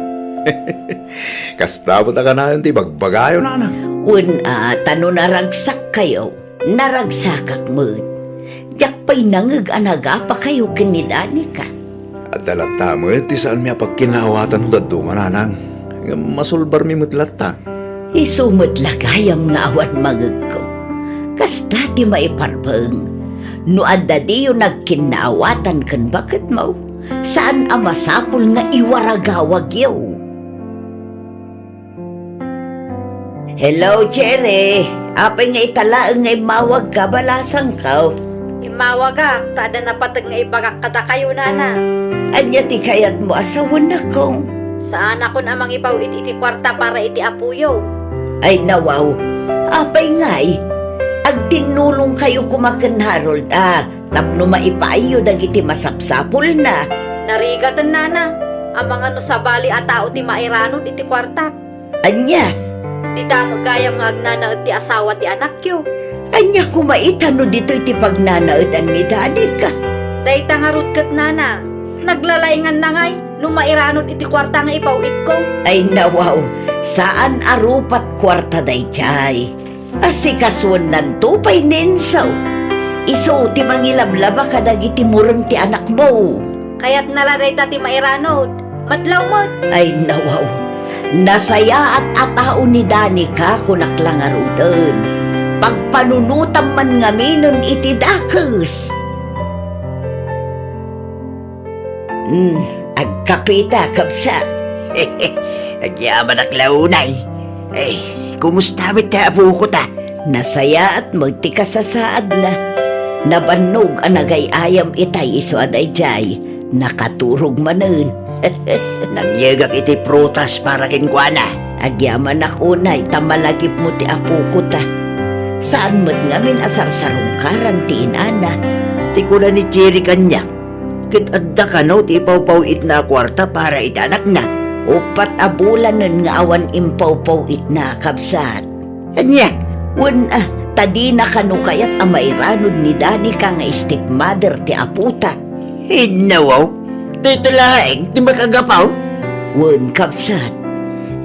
Kasta met a kanayon ti bagbagayo, nana? Wen a ta no naragsakkayo, naragsakak met. Diak pay nangeg a nagapakayo ken ni Danica. Adda latta met ti saanmi a pagkinnaawatan no dadduma, nanang. Ngem masulbarmi met latta. Isu met la gayam nga awan mangegko. Kasta ti maiparbeng. No adda diyo nagkinnaawatan ken baketmo, saan a masapul nga iwaragawagyo. Hello, Cherry. Apay nga ita laeng nga immawagka, balasangko? Immawagak, ta adda napateg nga ibagak kadakayo, nana. Ania ti kayatmo a sawen, nakong? Saanakon a mangipaw-it iti kuarta para iti apoyo. Ay, nawaw. Apay ngay? Agtinnulongkayo koma ken Harold, a, tapno maipaayyo dagiti masapsapulna. Narigaten, nana. Amangan no sabali a tao ti mairanod iti kuartak. Ania? Dita met gayam nga agnanaed ti asawa ti anakyo. Ania koma ita no ditoy ti pagnanaedan ni Danica? Dayta ngarud ket, nana, naglalainganna ngay no mairanod iti kuarta nga ipaw-itko. Ay, nawaw, saan a rupat kuarta daydiay. Asikasuennanto pay ni Enzo. Isu ti mangilablaba kadagiti mureng ti anakmo. Kayatna la dayta ti mairanod. Madlaw met. Ay, nawaw. Nasayaat a tao ni Danica, kunak la ngaruden. Pagpanunotam man ngaminen iti dakes. Hmm, agkapita, kabsat. Agyamanak la unay. Eh, kumusta met ti apoko ta? Nasayaat met ti kasasaadna. Nabannog a nagay-ayam itay isu a daydiay. Nakaturog manen. Nangyegak iti prutas para kenkuana. Agyamanak unay ta malagipmo ti apoko ta. Saan met ngamin a sarsarungkaran ti inana. Ti kuna ni Cherry kaniak, ket adda kano ti ipawpaw-itna a kuarta para iti anakna. Uppat a bulanen nga awan impawpaw-itna, kabsat. Ania? Wen a, ta dina kano kayat a mairanod ni Danica nga stepmother ti apota. Innawaw, dayta laeng ti makagapu? Wen, kabsat,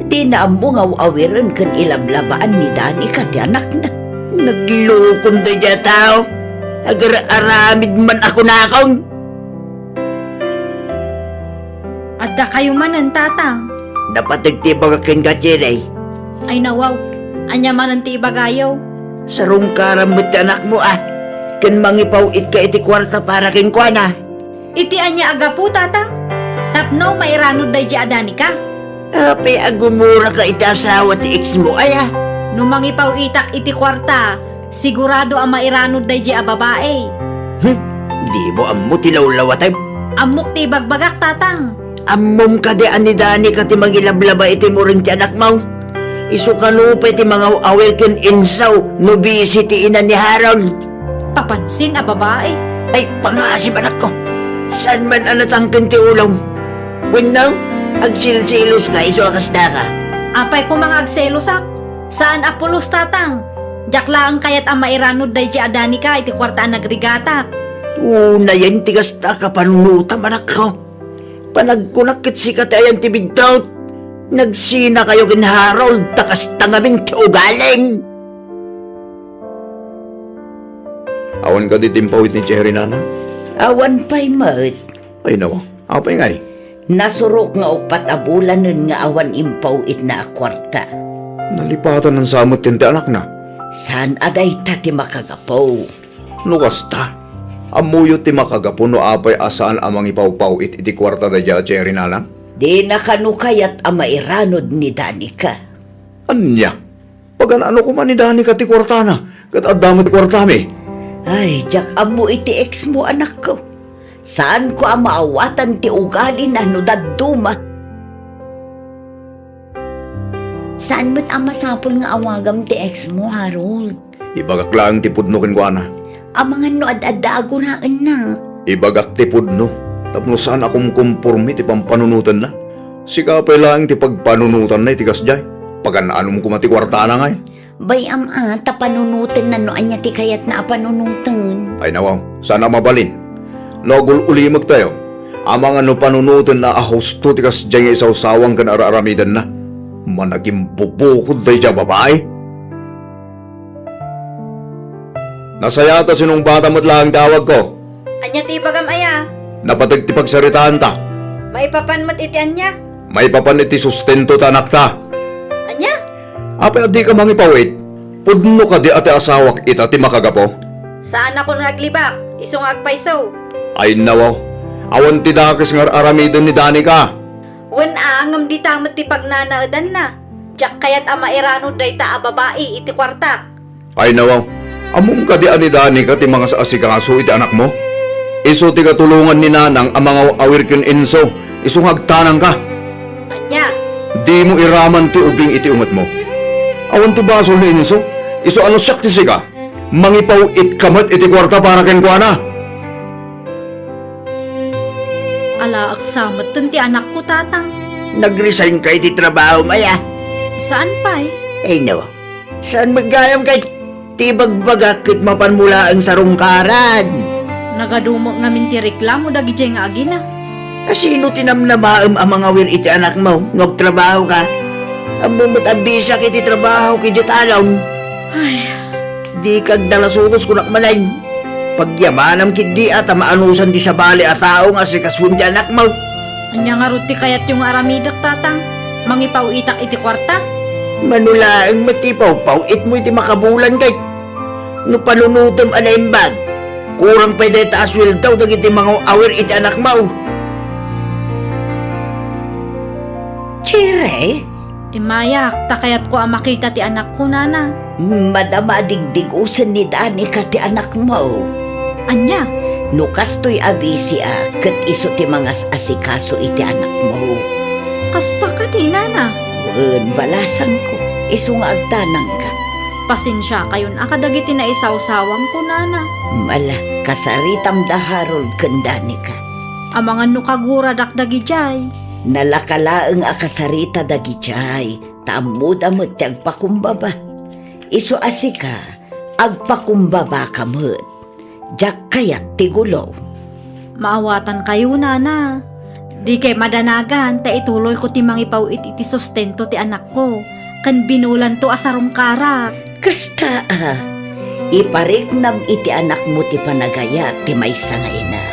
dina ammo nga aw-awiren ken ilablabaan ni Danica ti anakna. Naglukon daydiay a tao. Agar-aramid man a kunakon. Adda kayo manen, Tatang. Napateg ti ibagak kenka, Cherry. Ay, nawaw. Ania manen ti ibagayo? Sarungkaram met ti anakmo, a. Ken mangipaw-itka iti kuarta para kenkuana. Iti ania a gapu, Tatang? Tapno mairanod daydiay a Danica? Apay a gumuraka iti asawa ti ex mo, aya? No mangipaw-itak iti kuarta, sigurado a mairanod daydiay a babai. Hmm? Dimo ammo ti lawlawatem? Ammok ti ibagbagak, Tatang. Ammom kadi a ni Danica ti mangilablaba iti mureng ti anakmo? Isu kano pay ti mangaw-awir ken Enzo no bisi ti ina ni Harold? Papansin a babai. Ay, pangasim, anakko. Saan man a natangken ti ulom? Wenno, agsilsiloska isu a kasdaka? Apay koma nga agselosak? Saan a pulos, Tatang. Diak laeng kayat a mairanod daydiay a Danica iti kuarta a nagrigatak. Unayen ti kasta a kapanunotam, anakko. Panagkunak ket sika ti ayan ti biddut. Nagsinakayo ken Harold, ta kasta ngamin ti ugalim. Awan kadi ti impaw-it ni Cherry, nana? Awan pay met. Ay, nawa. Apay ngay? Nasurok nga uppat a bulanen nga awan impaw-itna a kuarta. Nalipatan sa met ti anakna. Saan a dayta ti makagapu? No kasta, ammoyo ti makagapu no apay a saan a mangipaw-paw-it iti kuarta daydiay a Cherry, nana? Dina kano kayat a mairanod ni Danica. Ania? Pagan-ano koma ni Danica ti kuartana, ket adda met ti kuartami? Ay, diak ammo iti ex mo, anakko. Saanko a maawatan ti ugalina no dadduma. Saan met a masapul nga awagam ti ex mo, Harold? Ibagak laeng ti pudno kenkuana. Amangan no ad-adda a guraenna. Ibagak ti pudno, tapno saan a kumkomporme ti pampanunotenna. Sika pay laeng ti pagpanunotanna iti kasdiay. Pagan-anom koma ti kuartana ngay. Bay-am a ta panunotenna no ania ti kayatna a panunoten. Ay nawaw, saan a mabalin. No agul-ulimektayo, amangan no panunotenna a husto ti kasdiay nga isawsawang ken ar-aramidenna. Managimbubukod daydiay a babai. Nasayaat a sinungbatam met laeng ti awagko. Ania ti ibagam aya? Napateg ti pagsaritaanta. Maipapan met iti ania? Maipapan iti sustento ti anakta. Ania? Apay a dika mangipaw-it? Pudno kadi a ti asawak ita ti makagapu? Saanakon nga aglibak, isu nga agpayso. Ay nawaw, awan ti dakes nga ar-aramiden ni Danica. Wen a, ngem dita met ti pagnanaedanna. Diak kayat a mairano dayta a babai iti kuartak. Ay nawaw, ammom kadi a ni Danica ti mangas-asikaso iti anakmo? Isu ti katulongan ni Nanang a mangaw-awir ken Enzo, isu nga agtanangka. Ania? Dimo iraman ti ubing iti ungetmo. Awan ti basol ni Enzo, isu a no siak ti sika, mangipaw-itka met iti kuarta para kenkuana. Alaeksa metten ti anakko, Tatang. Nag-resignka iti trabahom aya? Saan pay. Ay, no. Saan met gayam kay ti ibagbagak ket mapanmo laeng sarungkaran? Nagadumo ngamin ti reklamo dagidiay nga agina. A sino ti namnamaem a mangawir iti anakmo no agtrabahoka? Ammom met a bisiak iti trabahok idiay talon. Ay. Dika agdalasudos kunak manen. Pagyamanam ketdi a ta maanusan ti sabali a tao nga asikasuen ti anakmo. Ania ngarud ti kayatyo nga aramidek, Tatang? Mangipaw-itak iti kuarta? Mano laeng met ti ipawpaw-itmo iti makabulan ket no panunotem a naimbag, kurang pay dayta a sueldo dagiti mangaw-awir iti anakmo. Chire? Immayak, ta kayatko a makita ti anakko, Nana. Madama a digdigosen ni Danica ti anakmo. Ania? No kastoy a bisiak, ket isu ti mangas-asikaso iti anakmo. Kasta kadi, Nana? Wen, balasangko, isu nga agtanangka. Pasensiakayon a kadagiti naisawsawangko, Nana. Ala, kasaritam da Harold ken Danica. Amangan no kaguradak dagidiay. Nalaka laeng a kasarita dagidiay, ta ammoda met ti agpakumbaba. Isu a sika, agpakumbabaka met. Diak kayat ti gulo. Maawatankayo, Nana. Dikay madanagan ta ituloyko ti mangipaw-it iti sustento ti anakko ken binulanto a sarungkarak. Kasta a, ipariknam iti anakmo ti panagayat ti maysa nga ina.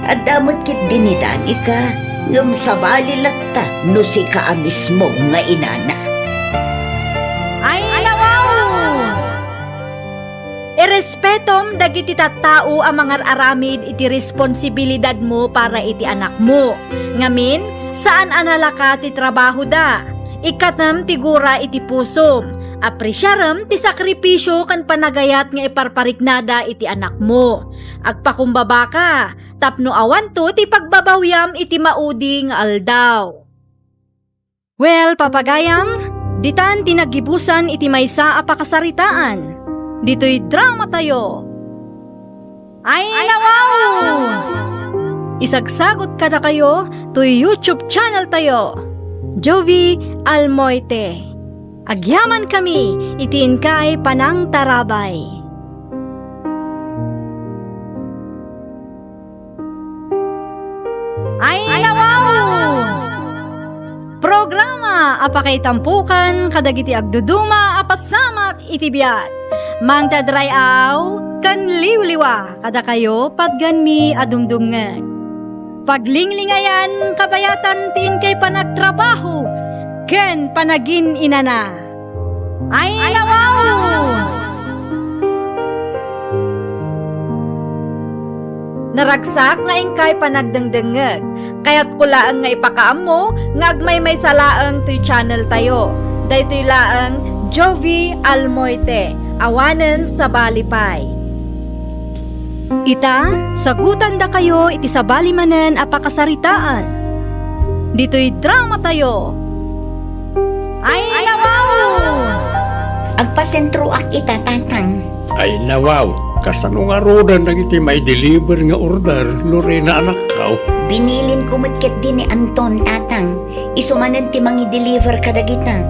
Adda met ketdi ni Danica, ngem sabali latta no sika a mismo nga inana. Ay, nawaw! Irespetom dagiti tattao a mangar-aramid iti responsibilidadmo para iti anakmo. Ngamin, saan a nalaka ti trabahoda. Ikkatem ti gura iti pusom. Apresiarem ti sakripisio ken panagayat nga iparpariknada iti anakmo. Agpakumbabaka tapno awanto ti pagbabawiam iti maudi nga aldaw. Well, papagayam, ditan ti naggibusan iti maysa a pakasaritaan. Ditoy dramatayo. Ay, nawaw! Isagsagot kadakayo toy YouTube channel tayo, Jovie Almoite. Agyamankami iti inkay panangtarabay. Ay, nawaw! Programa a pakaitampokan kadagiti agduduma a pasamak iti biag. Mangted ray-aw ken liwliwa kadakayo patgenmi a dumdumngeg. Paglinglingayan kabayatan ti inkay panagtrabaho ken panagin-inana. Ay, nawaw! Naragsak nga inkay panagdengdengngeg. Kayatko laeng nga ipakaammo nga agmaymaysa laeng toy channel tayo. Daytoy laeng Jovie Almoite, awanen sabali pay. Ita, sagutandakayo iti sabali manen a pakasaritaan. Ditoy dramatayo. Ay, nawaw! Agpasentroak ita, Tatang. Ay, nawaw! Kasano ngaruden dagiti maideliver nga order, Lorena, anakko? Binilinko met ketdi ni Anton, Tatang. Isu manen ti mangideliver kadagita.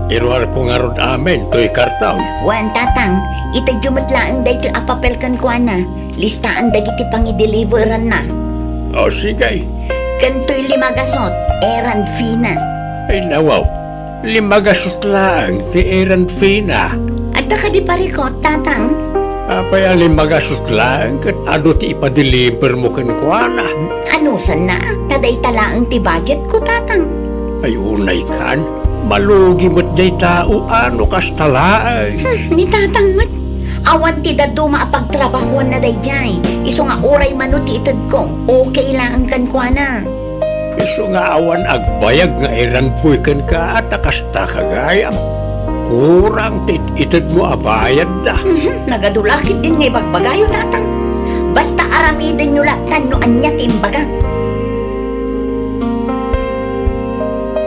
Iruarko ngarud amin toy karton. Wen, Tatang, itedyo met laeng daytoy a papel kenkuana. Listaan dagiti pangideliveranna. O, sige. Ken toy lima gasut, errand fee na. Ay, nawaw. Lima gasut laeng ti errand fee na. Adda kadi parikut, Tatang? Apay a lima gasut laeng ket adu ti ipadelivermo kenkuana? Anusanna, ta dayta laeng ti budgetko, Tatang. Ay, unay kan. Malugi met dayta, o ano kasta laeng. Hmm, ni Tatang met. Awan ti dadduma a pagtrabahuanna daydiay. Isu nga uray mano ti itedko, okay laeng kenkuana. Isu nga awan agbayag nga errand boy kenka, ta kasta ka gayam. Kurang ti it-itedmo a bayadda. Mhm, nagadu la ketdin nga ibagbagayo, Tatang. Basta aramidenyo latan no ania ti imbaga.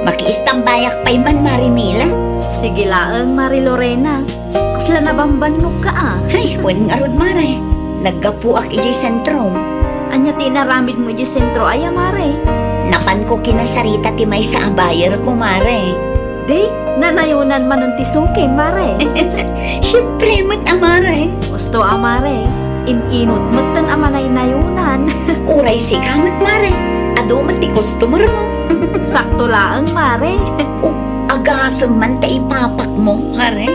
Makiistambayak pay man, Mari Mila. Sige laeng, Mari Lorena. Kasla nabambannogka a. Ay, wen ngarud, Mare. Naggapuak idiay sentro. Ania ti inaramidmo idiay sentro aya, Mare? Napanko kinasarita ti maysa a buyerko, Mare. Di, nanayonan manen ti sukim, Mare. Siempre met a, Mare. Husto a, Mare. In-inut metten a manaynayonan. Uray sika met, Mare. Adu met ti customer mo. Sakto laeng, Mare. O, agasem man ta ipapakmo, Mare.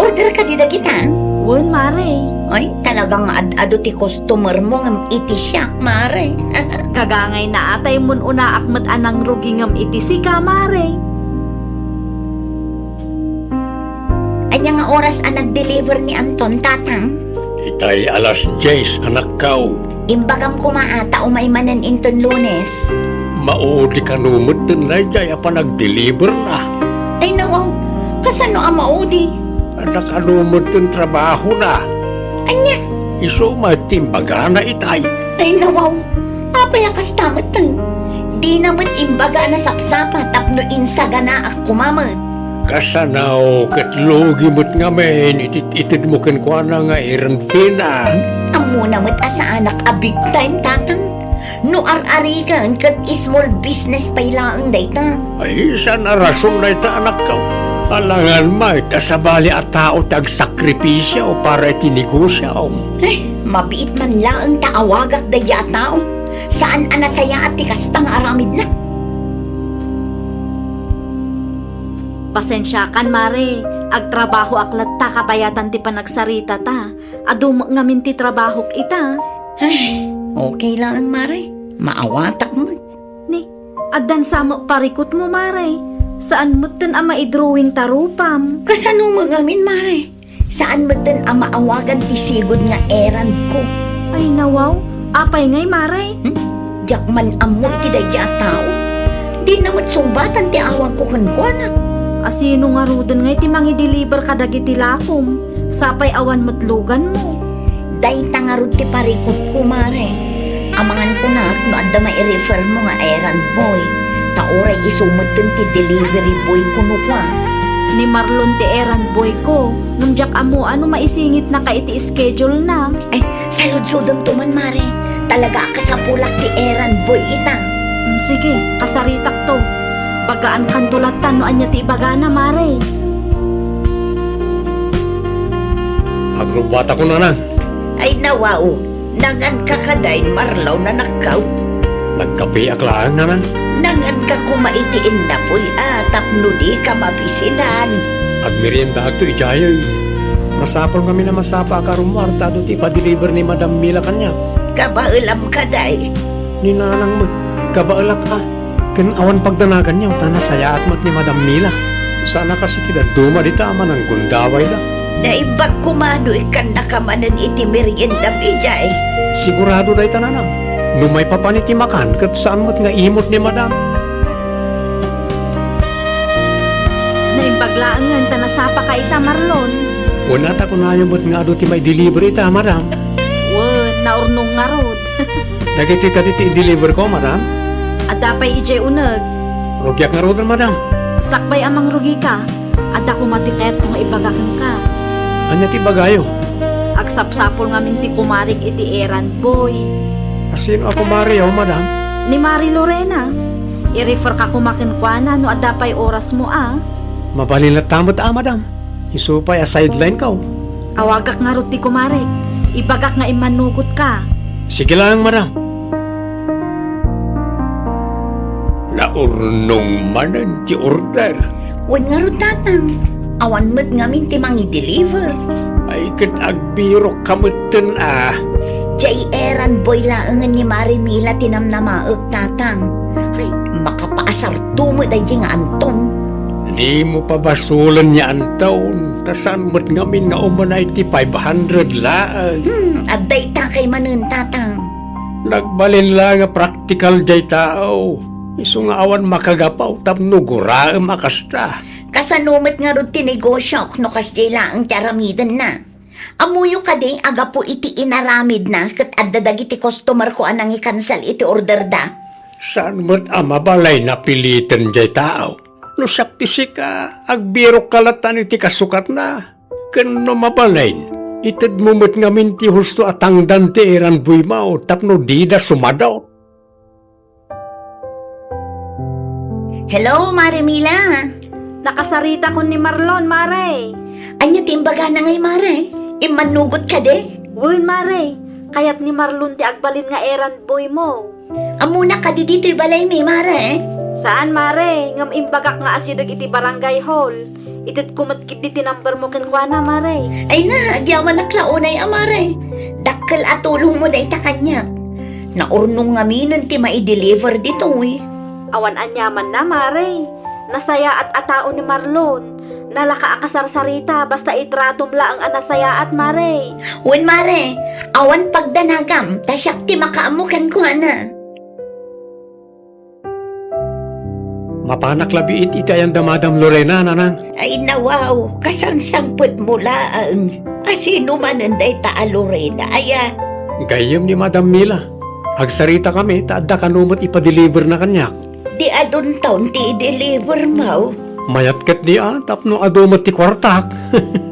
Order kadi dagita? Wen, Mare. Ay, talaga nga ad-adu ti customer mo ngem iti siak, Mare. Kagangayna a ta immun-unaak met a nangrugi ngem iti sika, Mare. Ania nga oras a nag-deliver ni Anton, Tatang? Itay alas dies, anakko. Imbagam koma a ta umay manen inton Lunes. Maudi kano metten daydiay a panagdeliverna. Ay, nawaw. Kasano a maudi? Adda kano metten trabahona. Ania? Isu met ti imbagana itay. Ay, nawaw. Apay a kasta metten? Dina met imbaga a nasapsapa tapno insaganaak koma met. Kasano ket lugi met ngamin iti itedmo kenkuana nga errand fee-na. Ammona met a saanak a big time, Tatang. No ar-ariken ket small business pay laeng dayta. Ay, saan a rason dayta, anakko. Alangan met a sabali a tao ti agsakripisio para iti negosiom. Ay, mabiit man laeng ta awagak daydiay a tao. Saan a nasayaat ti kasta nga aramidna. Pasensiakan, Mare. Agtrabahoak latta kabayatan ti panagsaritata. Adu met ngamin ti trabahok ita. Ay, okay laeng, Mare. Maawatak met. Ni, addan sa met parikutmo, Mare. Saan metten a maidrawing ta rupam. Kasano met ngamin, Mare? Saan metten a maawagan ti sigud nga errandko. Ay, nawaw. Apay ngay, Mare? Hmm? Diak man ammo iti daydiay a tao. Dina met sungbatan ti awagko kenkuana. A sino ngaruden ngay ti mangideliver kadagiti lakom? Sapay awan met luganmo. Dayta ngarud ti parikutko, Mare. Amangan kunak no adda mairefermo nga errand boy. Ta uray isu metten ti delivery boyko no kua. Ni Marlon ti errand boyko, ngem diak ammo no maisingitnaka iti schedule-na. Ay, saludsodemto man, Mare. Talaga a kasapulak ti errand boy ita. Mm, sige, kasaritakto. Bagaankanto latta no ania ti ibagana, Mare. Agrubbatakon, Nanang. Ay, nawaw. Nanganka kadi, Marlon, anakko? Nagkapeak laeng, Nanang. Nanganka koma iti innapoy a tapno dika mabisinan. Agmeriendaakto idiay. Masapul ngamin a masapaak a rummuar ta adu ti ipadeliver ni Madam Mila kaniak. Kabaelam kadi? Ni Nanang met, kabaelak a. Ken awan pagdanaganyo ta nasayaat met ni Madam Mila. Saan a kas iti dadduma dita a mananggundawayda. Naimbag koma no ikkannaka manen iti meriendam idiay. Sigurado dayta, Nanang. No maipapan iti makan, ket saan met nga imut ni Madam. Naimbag laengen ta nasapaka ita, Marlon. Wen a ta kunayo met nga adu ti maideliver ita, Madam. Wen, naurnong ngarud. Dagitoy kadi ti i-deliver ko, Madam? Adda pay idiay uneg. Rugiak ngaruden, Madam. Sakbay a mangrugika, adda koma ti kayatko nga ibaga kenka. Ania ti ibagayo? Agsapsapul ngamin ti kumarik iti errand boy. A sino a kumariyo, Madam? Ni Mari Lorena. I-refer ka koma kenkuana no adda pay orasmo a. Mabalin latta met a, Madam. Isu pay a sideline ko. Awagak ngarud ti kumarek. Ibagak nga immanugot ka. Sige laeng, Madam. Naurnong manen ti order. Wen ngarud, Tatang. Awan met ngamin ti mangi-deliver. Ay, ket agbirok ka metten a. Jay eran Boy laengen ni Mare Mila ti namnamaek, Tatang. Ay, makapaasarto met daydi nga Anton. Dimo pabasolen ni Anton, ta saan met ngamin nga umanay ti five hundred laeng. Hmm, adda ita kay manen, Tatang. Nagbalin la nga praktikal jay tao. Isu nga awan makagapu tapno guraem a kasta. Kasano met ngarud ti negosiok no kasjay laeng ti aramidenna? Ammoyo kadi a gapu iti inaramidna ket adda dagiti customerko a nangikansel iti orderda? Saan met a mabalay napiliten jay tao? No siak ti sika, agbirokka latta iti kasukatna. Ken no mabalin, itedmo met ngamin ti husto a tangdan ti errand boy-mo tapno dida sumadot. Hello, Mare Mila. Nakasaritakon ni Marlon, Mare. Ania ti imbagana ngay, Mare? Immannugot kadi? Wen, Mare. Kayat ni Marlon ti agbalin nga errand boy-mo. Ammona kadi ditoy balaymi, Mare? Saan, Mare. Ngem imbagak nga asideg iti barangay hall. Itedko met ketdi ti numbermo kenkuana, Mare. Ay na, agyamanak la unay a, Mare. Dakkel a tulongmo dayta kaniak. Naurnong ngaminen ti maideliver ditoy. Awan aniamanna, Mare. Nasayaat a tao ni Marlon. Nalaka a kasarsarita basta itratom laeng a nasayaat, Mare. Wen, Mare. Awan pagdanagam, ta siak ti makaammo kenkuana. Mapanak la biit iti ayan da Madam Lorena, Nanang. Ay, nawaw, kasangsangpetmo laeng. A sino manen dayta a Lorena, aya? Gayyem ni Madam Mila. Agsaritakami, ta adda kano met ipadeliverna kaniak. Di adunton ti idelivermo? Mayat ketdi a, tapno adu met ti kuartak.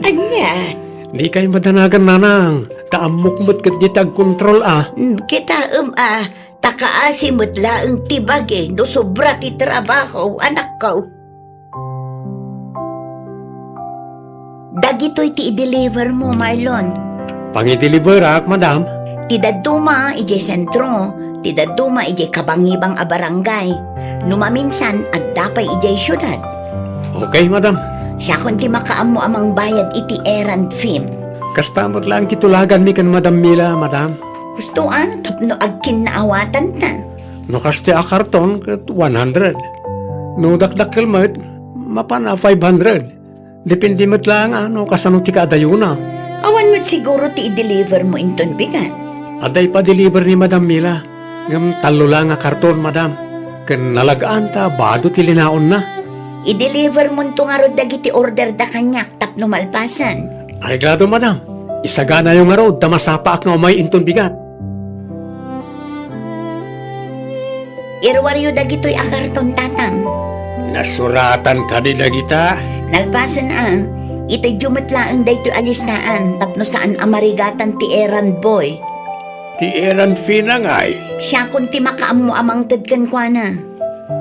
Ania? Dikay madanagan, Nanang. Ta ammok met ketdi ti agkontrol a. Mm, kitaem a. Ta kaasi met laeng ti bagi no sobra ti trabaho, anakko. Dagitoy ti idelivermo, Marlon. Pangideliverak, madam? Ti dadduma idiay sentro, ti dadduma idiay kabangibang a barangay. No maminsan, adda pay idiay siudad. Okay, madam. Siakon ti makaammo a mangbayad iti errand fee-m. Kasta met laeng ti tulaganmi ken Madam Mila, madam. Husto a, tapno agkinnaawatanta. No kasta a karton, ket one hundred. No dakdakkel met, mapan a five hundred. Depende met laeng a no kasano ti kaadayona. Awan met siguro ti idelivermo inton bigat. Adda ipadeliver ni Madam Mila. Ngem tallo la nga karton, madam. Ken nalag-an ta bado ti linaonna. Idelivermonto ngarud dagiti orderda kaniak tapno malpasen. Areglado, madam. Isaganayo ngarud ta masapaak nga umay inton bigat. Iruaryo dagitoy a karton, Tatang. Nasuratan kadi dagita? Nalpasen a, itedyo met laeng daytoy a listaan tapno saan a marigatan ti errand boy. Ti errand fee-na ngay? Siakon ti makaammo a mangted kenkuana.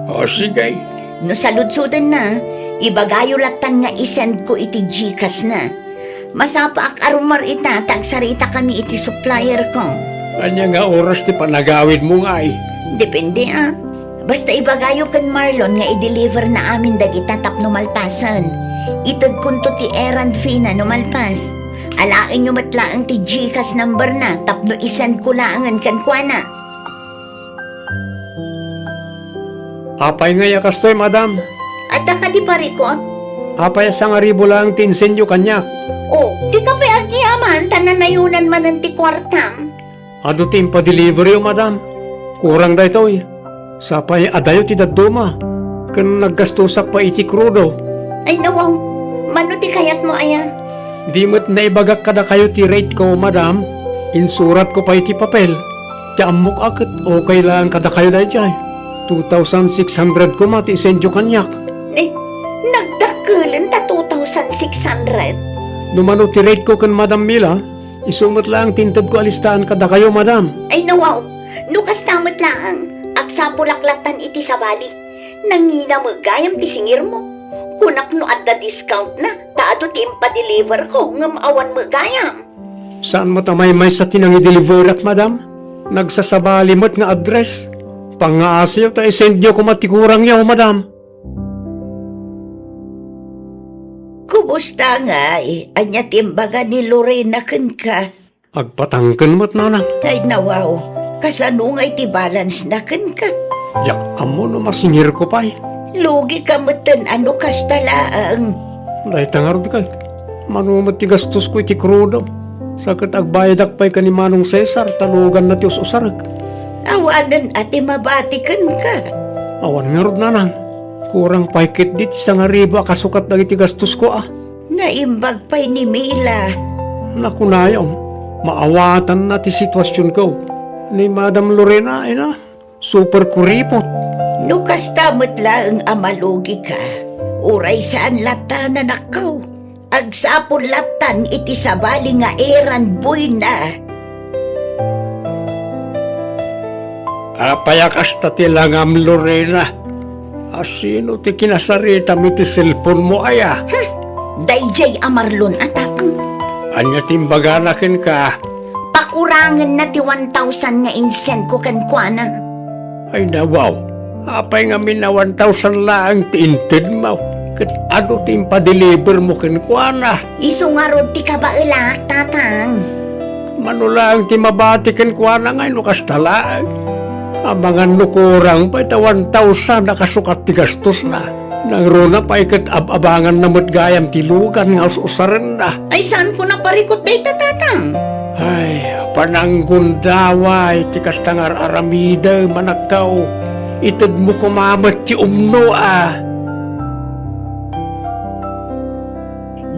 O, sige. No saludsodenna, ibagayo lattan nga i-send ko iti Gcash-na. Masapaak a rummuar ita ta agsaritakami iti supplier-ko. Ania nga oras ti panagawidmo ngay? Depende a. Basta ibagayo ken Marlon nga i-deliver-na amin dagita tapno malpasen. Itedkonto ti errand fee-na no malpas. Alaenyo met laeng ti Gcash number-na tapno i-send ko laengen kenkuana. Apay ngay a kastoy, madam? Adda kadi parikut? Apay a sangaribu laeng ti insendyo kaniak? O, dika pay agyamanan ta nanayonan manen ti kuartam? Adu ti impadeliveryo, madam. Kurang daytoy. Sapay adayo ti dadduma. Ken naggastosak pay iti krudo. Ay, nawaw. Mano ti kayatmo aya? Di met naibagak kadakayo ti rate-ko, madam. Insuratko pay iti papel. Ti ammok a ket okay laeng kadakayo daydiay. Two thousand six hundred koma ti isendyo kaniak. Eh, nagdakkelen ta two thousand six hundred? No mano ti rate-ko ken Madam Mila, isu met laeng ti intedko a listaan kadakayo, madam. Ay, nawaw. No kasta met laeng, agsapulak lattan iti sabali. Nangina met gayam ti singirmo. Kunak no adda discount-na, ta adu ti impadeliver-ko, ngem awan met gayam. Saan met a maymaysa ti nangideliverak, madam? Nagsasabali met nga address. Pangngaasiyo ta isendyo koma ti kurangyo, madam. Kumusta ngay? Ania ti imbaga ni Lorena kenka? Agpatangken met, nanang. Ay, nawaw. Kasano ngay ti balance na kenka? Diak ammo no masingirko pay. Lugi ka metten a no kasta laeng. Dayta ngarud ket, mano met ti gastosko iti krudo? Sa ket agbayadak pay ken ni Manong Cesar, ta luganna ti us-usarek. Awanen a ti mabati kenka. Awan ngarud, nanang. Kurang pay ketdi ti sangaribu a kasukat dagiti gastosko, a. Naimbag pay ni Mila. Nakunayon, maawatanna ti situasionko. Ni Madam Lorena, ina, super kuripot. No kasta met laeng a malugika, uray saan latta, nanakko. Agsapul lattan iti sabali nga errand boy na. Apay a kasta ti langam, Lorena? A sino ti kinasaritam iti cellphone mo, aya? Hmm, daydiay a Marlon a tatang. Ania ti imbagana kenka? Pakurangenna ti one thousand nga insend ko kenkuana. Ay, nawaw. Apay ngamin a one thousand laeng ti intedmo? Ket adu ti impadelivermo kenkuana? Isu ngarud ti kabaelak, tatang. Mano laeng ti mabati kenkuana ngay no kasta laeng? Amangan no kurang pay ta one thousand a kasukat ti gastosna. Nangruna pay ket ab-abanganna met gayam ti lugan nga us-usarenna. Ay, saanko naparikut dayta, tatang? Ay, pananggundaway ti kasta nga ar-aramidem, anakko. Itedmo koma met ti umno, a.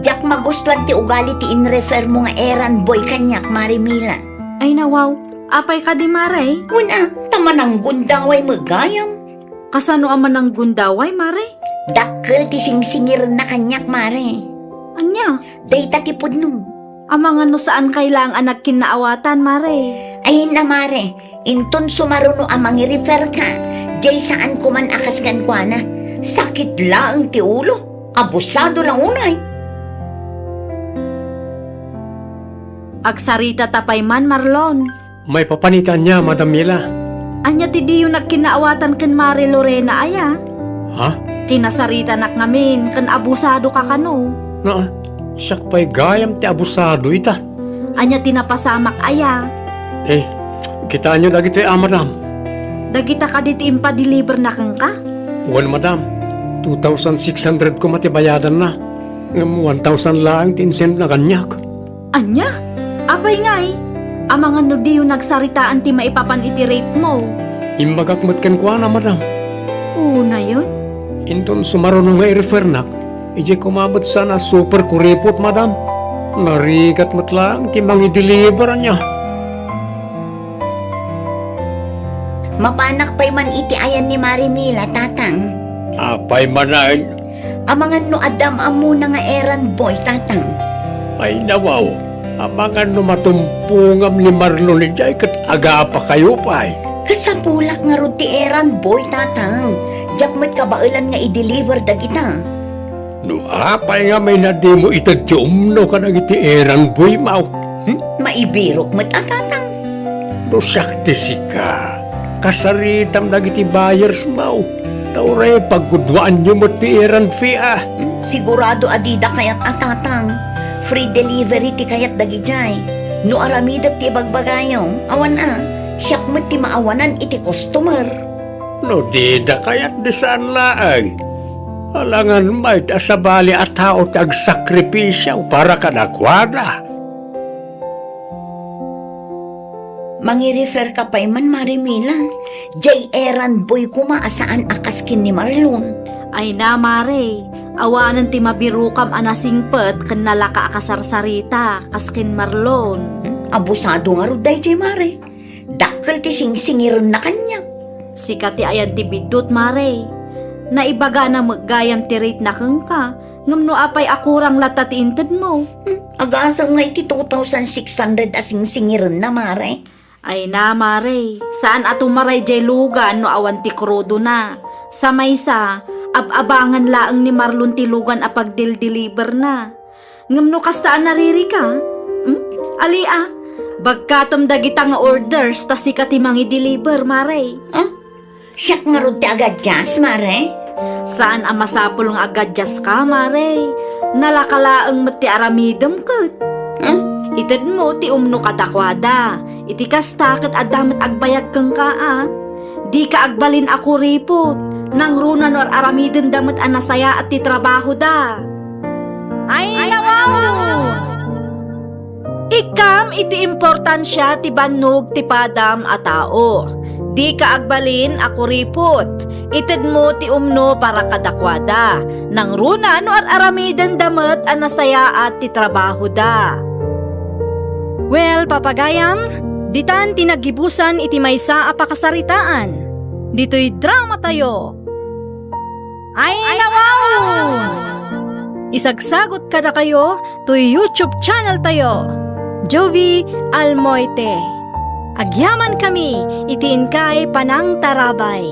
Diak magustuan ti ugali ti inrefermo nga errand boy kaniak, Mare Mila. Ay, nawaw. Apay kadi, Mare? Wen a, ta mananggundaway met gayam. Kasano a mananggundaway, Mare? Dakkel ti singsingirenna kaniak, Mare. Ania? Dayta ti pudno. Amangan no saan kay laeng a nagkinnaawatan, Mare. Ay, na, Mare, inton sumaruno a mangirefer ka, diay saan koman a kas kenkuana. Sakit laeng ti ulo. Abusado la unay. Agsarita ta pay man, Marlon. Maipapan iti ania, Madam Mila? Ania ti diyo nagkinnaawatan ken Mare Lorena aya? Ha? Kinasaritanak ngamin ken abusado ka kano? Naa, siak pay gayam ti abusado ita. Ania ti napasamak aya? Eh, kitaenyo dagitoy a, madam. Dagita kadi ti impadeliverna kenka? Wen, madam. Two thousand six hundred koma ti bayadanna. Ngem one thousand laeng ti insendna kaniak. Ania? Apay ngay? Amangan no diyo nagsaritaan ti maipapan iti rate mo. Imbagak met kenkuana, madam. Unayon? Inton sumaruno nga i-refernak, idiay koma met saan a super kuripot, madam. Narigat met laeng ti mangideliver ania. Mapanak pay man iti ayan ni Mare Mila, tatang. Apay manen? Amangan no adda ammona nga errand boy, tatang. Ay, nawaw, amangan no matumpongam ni Marlon idiay ket agapakayo pay. Kasapulak ngarud ti errand boy, tatang. Diak met kabaelan nga i-deliver dagita. No apay ngamin a dimo ited ti umno kadagiti errand boy mo? Hmm? Maibirok met a, tatang. No siak ti sika, kasaritam dagiti buyers mo. Ta uray pagguduaanyo met ti errand fee, a. Hmm? Sigurado a dida kayat a, tatang. Free delivery ti kayat dagidiay. No aramidek ti ibagbagayo, awan a, siak met ti maawanan iti customer. No dida kayat, di saan laeng. Alangan met a sabali a tao ti agsakripisio para kadakuada. Mangirefer ka pay man, Mare Mila. Diay errand boy koma a saan a kas ken ni Marlon. Ay na, Mare. Awanen ti mabirokam a nasingpet ken nalaka a kasarsarita kas ken Marlon. Hmm? Abusado ngarud daydiay, Mare. Dakkel ti singsingirenna kaniak. Sika ti ayan ti biddut, Mare. Naibagana met gayam ti rate na kenka, ngem no apay a kurang latta ti intedmo? Hmm, agasem nga iti two thousand six hundred a singsingirenna, Mare. Ay na, Mare, saan a tumaray diay lugan no awan ti krudona. Sa maysa, ab-abangan laeng ni Marlon ti lugan a pagdildiliberna. Ngem no kasta a naririka, hmm? Ali a, bagkatem dagita nga orders ta sika ti mangideliver, Mare. Ah? Siak ngarud ti agadias, Mare? Saan a masapul nga agadiaska, Mare. Nalaka laeng met ti aramidem ket. Ah? Itedmo ti umno kadakuada. Iti kasta, ket adda met agbayag kenka a. Dika agbalin a kuripot. Nangruna no ar-aramidenda met a nasayaat ti trabahoda. Ay, nawaw! Ikkam iti importansia ti bannog ti padam a tao. Dika agbalin a kuripot. Itedmo ti umno para kadakuada. Nangruna no ar-aramidenda met a nasayaat ti trabahoda. Well, papagayam, ditan ti naggibusan iti maysa a pakasaritaan. Ditoy dramatayo. Ay, nawaw! Isagsagot kadakayo toy YouTube channel tayo, Jovie Almoite. Agyamankami iti inkay panangtarabay.